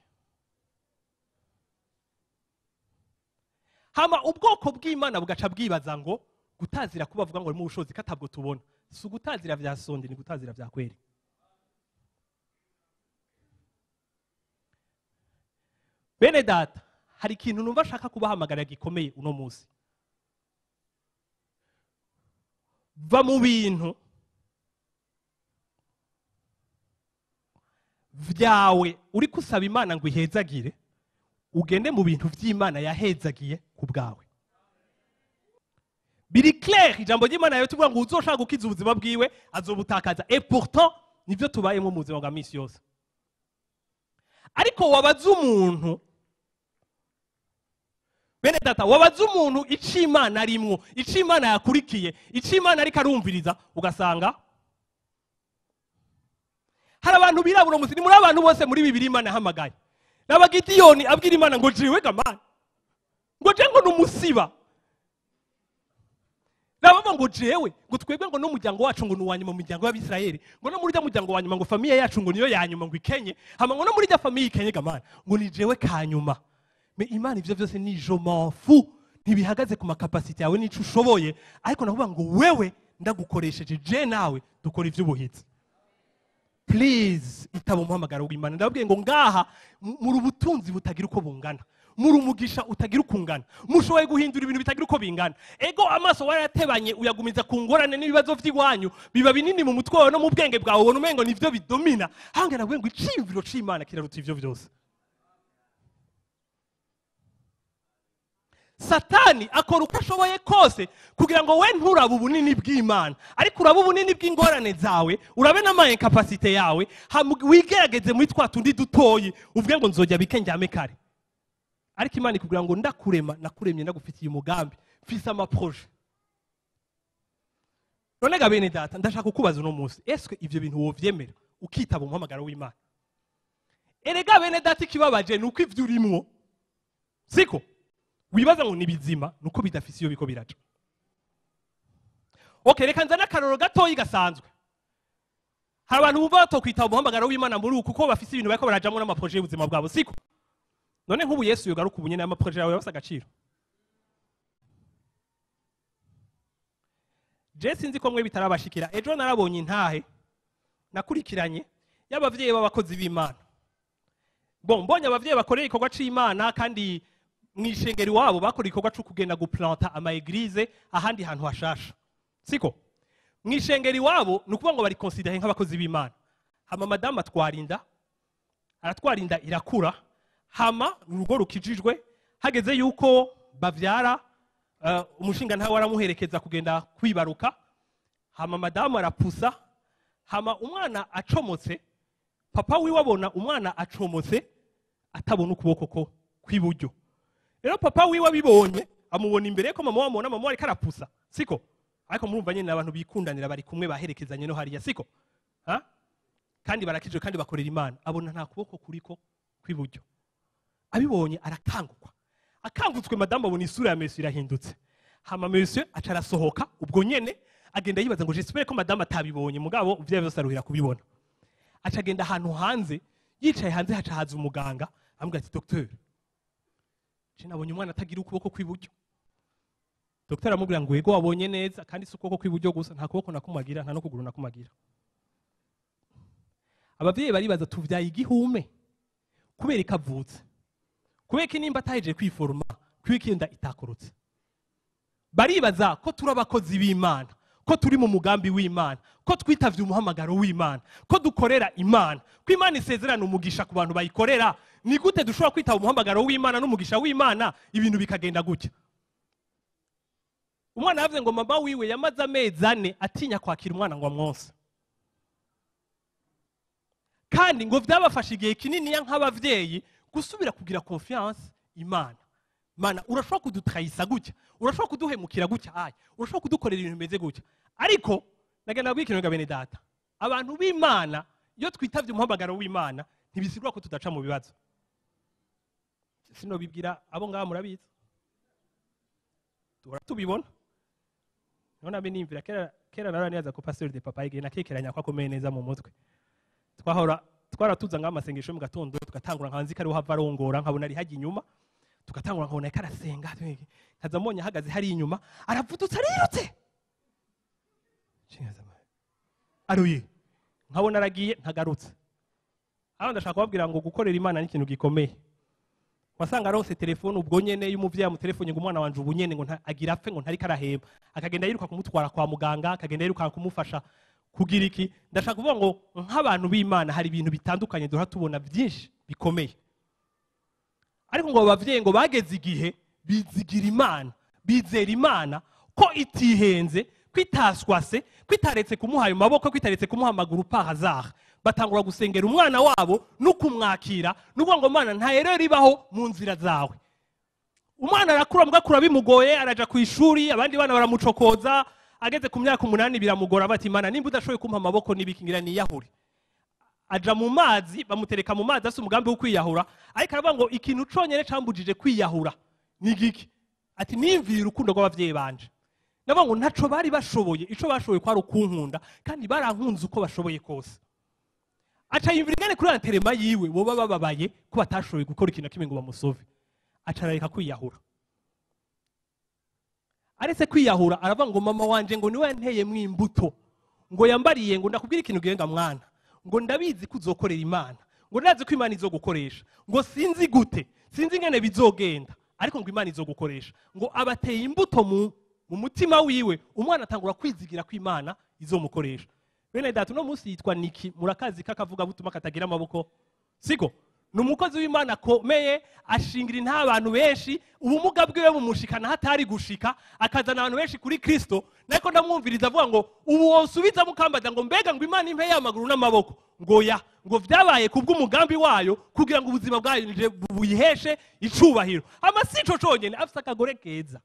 Hama ubwoko bw'Imana bugaca bwibaza ngo gutazira kubavuga ngo mu bushobozi katabwo tubona. Si ugutazira vya sonde, ni gutazira vya kweri. Bene data, hari ikintu numva ashaka kubahamagara gikomeye uno munsi. Va mu bintu vyawe uri kusaba Imana ngo ihezagire, ugende mu bintu vy'Imana yahezagiye ku bwawe. Biri clair ijambo ry'Imana yawe tuvuga ngo uzoshaka gukiza ubuzima bwiwe azobutakaza, et pourtant nivyo tubayemo mu buzima bwa misi yose. Ariko wabaza umuntu, bene data, wabaza umuntu ico Imana arimwo, ico Imana yakurikiye, ico Imana ariko arumviriza, ugasanga hari abantu birabura musi. Ni muri abantu bose muri Bibiliya Imana yahamagaye. N'abagidiyoni abwira Imana ngo jiwe gamana, ngo je ngo numusiba. Nababa ngo jewe ngo twebwe ngo n'umuryango wacu ngo nuwanyuma mu miryango y'Abisirayeli, ngo no muri rya muryango wa nyuma ngo famille yacu ngo niyo yanyuma ngo ikenye, hama ngo no muri rya famille ikenye gamana ngo ni jewe kanyuma. Me Imana ivyo vyose ni je m'en fous, ntibihagaze ku makapasite yawe n'ico ushoboye, ariko navuga ngo wewe ndagukoresheje je nawe dukora ivy'ubuhizi. Please itaba umuhamagaro w'Imana. Ndababwiye ngo ngaha muri ubutunzi butagira uko bungana, muri umugisha utagira uko ungana, mushoboye guhindura ibintu bitagira uko bingana. Ego amaso warayatebanye uyagumiza ku ngorane n'ibibazo vy'iwanyu biba binini mu mutwe wawe no mu bwenge bwawe, ubona umengo nivyo bidomina. Hanga nabwiye ngo iciyumviro c'Imana kiraruta ivyo vyose. Satani akora uko ashoboye kose kugira ngo we nturabe ubunini bw'Imana, ariko urabe ubunini bw'ingorane zawe, urabe n'ama incapacité yawe, wigerageze muri twa tundi dutoyi uvuge ngo nzojya bike njyame kare. Ariko Imana ikubwira ngo ndakurema, nakuremye ndagufitiye umugambi, mfise ama projet. None ga bene data, ndashaka kukubaza uno munsi, eske ivyo bintu wovyemera ukitaba umuhamagaro w'Imana? Erega bene data, ikibabaje nuko ivyo urimwo siko wibaza ngo ni bizima, nuko bidafise iyo biko biraca. Okay, reka nzana akaroro gatoyi gasanzwe. Hari abantu bumva batokwitaba umuhamagaro w'Imana muri uku kuko bafise ibintu bariko barajamwo n'amaprojet y'ubuzima bwabo, siko? None nk'ubu Yesu yogaruka ubu nyene amaprojet yawe yabasa agaciro. Je sinzi ko mwe bitarabashikira. Ejo narabonye intahe nakurikiranye y'abavyeyi b'abakozi b'Imana. Bon, mbonye abavyeyi bakorera igikorwa c'Imana kandi mwishengeri wabo bakora igikorwa cyo kugenda guplanta ama église ahandi hantu hashasha. Siko? Mwishengeri wabo nukuvuga ngo bari considéré nk'abakozi b'Imana. Hama madame atwarinda, aratwarinda irakura, hama urugo rukijijwe, hageze yuko bavyara umushinga ntawe aramuherekeza kugenda kwibaruka, hama madame arapusa, hama umwana acomotse, papa wiwe abona umwana acomotse atabona ukuboko ko kwiburyo. Rero papa wiwe abibonye amubona imbere ko mama wamubona, mama ariko arapusa, siko? Ariko murumva nyene abantu bikundanira bari kumwe baherekezanye no hariya, siko? Ha? Kandi barakijwe kandi bakorera Imana, abona nta kuboko kuriko kwiburyo. Abibonye arakangukwa, Akangutswe madamu abona isura ya monsieur irahindutse. Hama monsieur aca arasohoka ubwo nyene, agenda yibaza ngo j'espère ko madamu atabibonye, mugabo ivyo vyose aruhira kubibona. Aca agenda ahantu hanze, yicaye hanze haca haza umuganga, amubwira ati docteur, je nabonye umwana atagira ukuboko kw'iburyo. Docteur aramubwira ngo yego wabonye neza, kandi si ukuboko kw'iburyo gusa, nta kuboko nakumagira, nta no kuguru nakumagira. Abavyeyi baribaza tuvyaye igihume kubera ikavutse, kubera ko nimba atahejeje kwiforoma, kubera inda itakorotse. Baribaza ko turi abakozi b'Imana, ko turi mu mugambi w'Imana, ko twitavye umuhamagaro w'Imana, ko dukorera Imana, ko Imana isezerana umugisha ku bantu bayikorera. Ni gute dushobora kwitaba umuhamagaro w'Imana n'umugisha w'Imana ibintu bikagenda gutya? Umwana yavuze ngo mama wiwe yamaze amezi 4 atinya kwakira umwana ngo amwonse, kandi ngo vyabafashe igihe kinini nk'abavyeyi gusubira kugira confiance Imana. Mana urashobora kudutrahisa gutya, urashobora kuduhemukira gutya, ayi urashobora kudukorera ibintu bimeze gutya. Ariko nagenda kubwira bene data, abantu b'Imana iyo twitavye umuhamagaro w'Imana ntibisigura ko tudaca mu bibazo. Sinobibwira abo ngaha murabizi, duhora tubibona. None abe nimvira kera naraniyaza ko pasteur de papa igihe nakekeranya ko akomeye neza mu mutwe. Twahora twaratuza ngaha amasengesho mu gatondo, tugatangura nkanzi kari uhava arongora, nkabona ari hajya inyuma, tugatangura nkabona ko arasenga, nkaza mbonye ahagaze hari inyuma, aravudutse arirutse, aruye, nkabona aragiye ntagarutse. Aho ndashaka kubabwira ngo gukorera Imana ni ikintu gikomeye. Wasanga aronse telefone ubwo nyene y'umuvyeyi amutelefone ngo umwana wanje ubu nyene ngo agira apfe ngo ntariko arahema, akagenda yiruka kumutwara kwa muganga, akagenda yiruka kumufasha kugira iki. Ndashaka kuvuga ngo nk'abantu b'Imana hari ibintu bitandukanye duhora tubona byinshi bikomeye, ariko ngo abavyeyi ngo bageze igihe bizigira Imana, bizera Imana ko itihenze, kwitaswase, kwitaretse kumuha ayo maboko, kwitaretse kumuha amaguru par hasard. Batangura gusengera umwana wabo no kumwakira, nuko ngo Mana nta erreur ibaho mu nzira zawe. Umwana arakura mugakura bimugoye, araja ku ishuri, abandi bana baramucokoza, ageze ku myaka 8 biramugora, bati Mana nimba udashoboye kumpa amaboko nibikingira niyahure. Aja mu mazi, bamutereka mu mazi asa umugambi wo kwiyahura, ariko aravuga ngo ikintu conyene cambujije kwiyahura ni giki? Ati nimvira urukundo rw'abavyeyi banje. Ndavuga ngo ntaco bari bashoboye, ico bashoboye kwari ukunkunda, kandi barankunze uko bashoboye kose. Aca yimvira ingene kuri anterema yiwe boba bababaye ko batashoboye gukora ikintu kimwe ngo bamusove. Aca arareka kwiyahura. Aretse kwiyahura aravuga ngo mama wanje ngo niwe yanteye mwimbuto, ngo yambariye ngo ndakubwira ikintu genga mwana, ngo ndabizi ko uzokorera Imana, ngo ndazi ko Imana izogukoresha, ngo sinzi gute, sinzi ingene bizogenda, ariko ngo Imana izogukoresha. Ngo abateye imbuto mu mutima wiwe, umwana atangura kwizigira ko Imana izomukoresha. Bene data uno munsi yitwa Niki, murakazi kakavuga butuma katagira amaboko, siko? Ni umukozi w'Imana akomeye, ashingira inta abantu benshi, ubumuga bwiwe bumushikana hatari gushika, akazana abantu benshi kuri Kristo. Nako ndamwumviriza avuga ngo ubu wosubiza mukambaza ngo mbega ngo Imana impe y'amaguru n'amaboko, ngo ya, ngo vyabaye kubw'umugambi wayo kugira ngo ubuzima bwayo buyiheshe icubahiro. Ama sico conyene, afise akagore keza.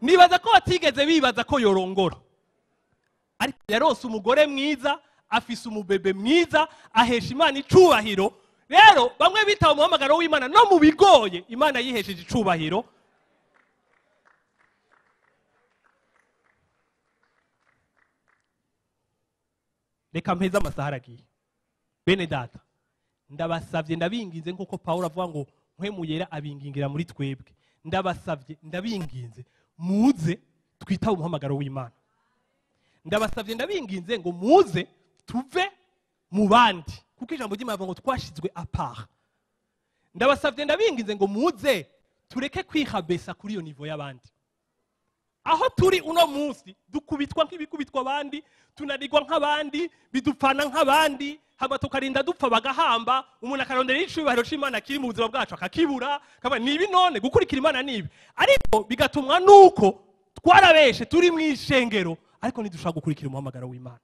Nibaza ko batigeze bibaza ko yorongora, ariko yaronse umugore mwiza, afise umubebe mwiza, ahesha Imana icubahiro. Rero bamwe bitaba umuhamagaro w'Imana no mu bigoye, Imana yihesheje icubahiro. Reka mpeze amasaha aragiye. Bene data, ndabasavye ndabinginze nkuko Paulo avuga ngo mpwemuyera abingingira muri twebwe. Ndabasavye ndabinginze muze twitabe umuhamagaro w'Imana. Ndabasavye ndabinginze ngo muze tuve mu bandi, kuko ijambo ry'Imana rivuga ngo twashizwe apart. Ndabasavye ndabinginze ngo muze tureke kwihabesa kuri iyo niveau y'abandi. Aho turi uno munsi dukubitwa nk'ibikubitwa abandi, tunanirwa nk'abandi, bidupfana nk'abandi, hama tukarinda dupfa bagahamba, umuntu akarondera icubahiro c'Imana kiri mu buzima bwacu akakibura, kaba nibi none gukurikira Imana nibi. Ariko bigatumwa nuko twarabeshe turi mu ishengero, ariko ntidushaka gukurikira umuhamagaro w'Imana.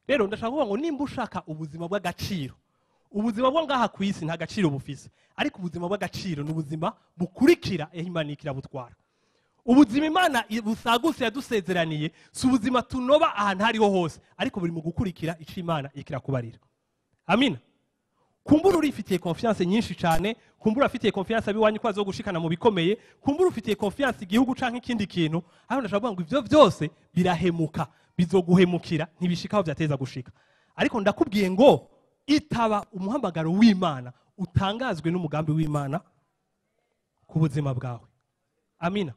Rero ndashaka kuvuga ngo nimba ushaka ubuzima bw'agaciro, ubuzima bwo ngaha ku isi nta gaciro bufise, ariko ubuzima bw'agaciro ni ubuzima bukurikira Imana ikirabutwara. Ubuzima Imana busagutse yadusezeraniye si ubuzima tunoba ahantu hariho hose, ariko buri mu gukurikira ico Imana ikirakubarira. Amina. Kumbura urifitiye confiance nyinshi cyane, kumbura urafitiye confiance abiwanyu ko azogushikana mu bikomeye, kumbura ufitiye confiance igihugu canke ikindi kintu. Aho ndashaka kuvuga ngo ivyo byose birahemuka, bizoguhemukira, ntibishika aho vyateza gushika. Ariko ndakubwiye ngo itaba umuhamagaro w'Imana, utangazwe n'umugambi w'Imana ku buzima bwawe. Amina.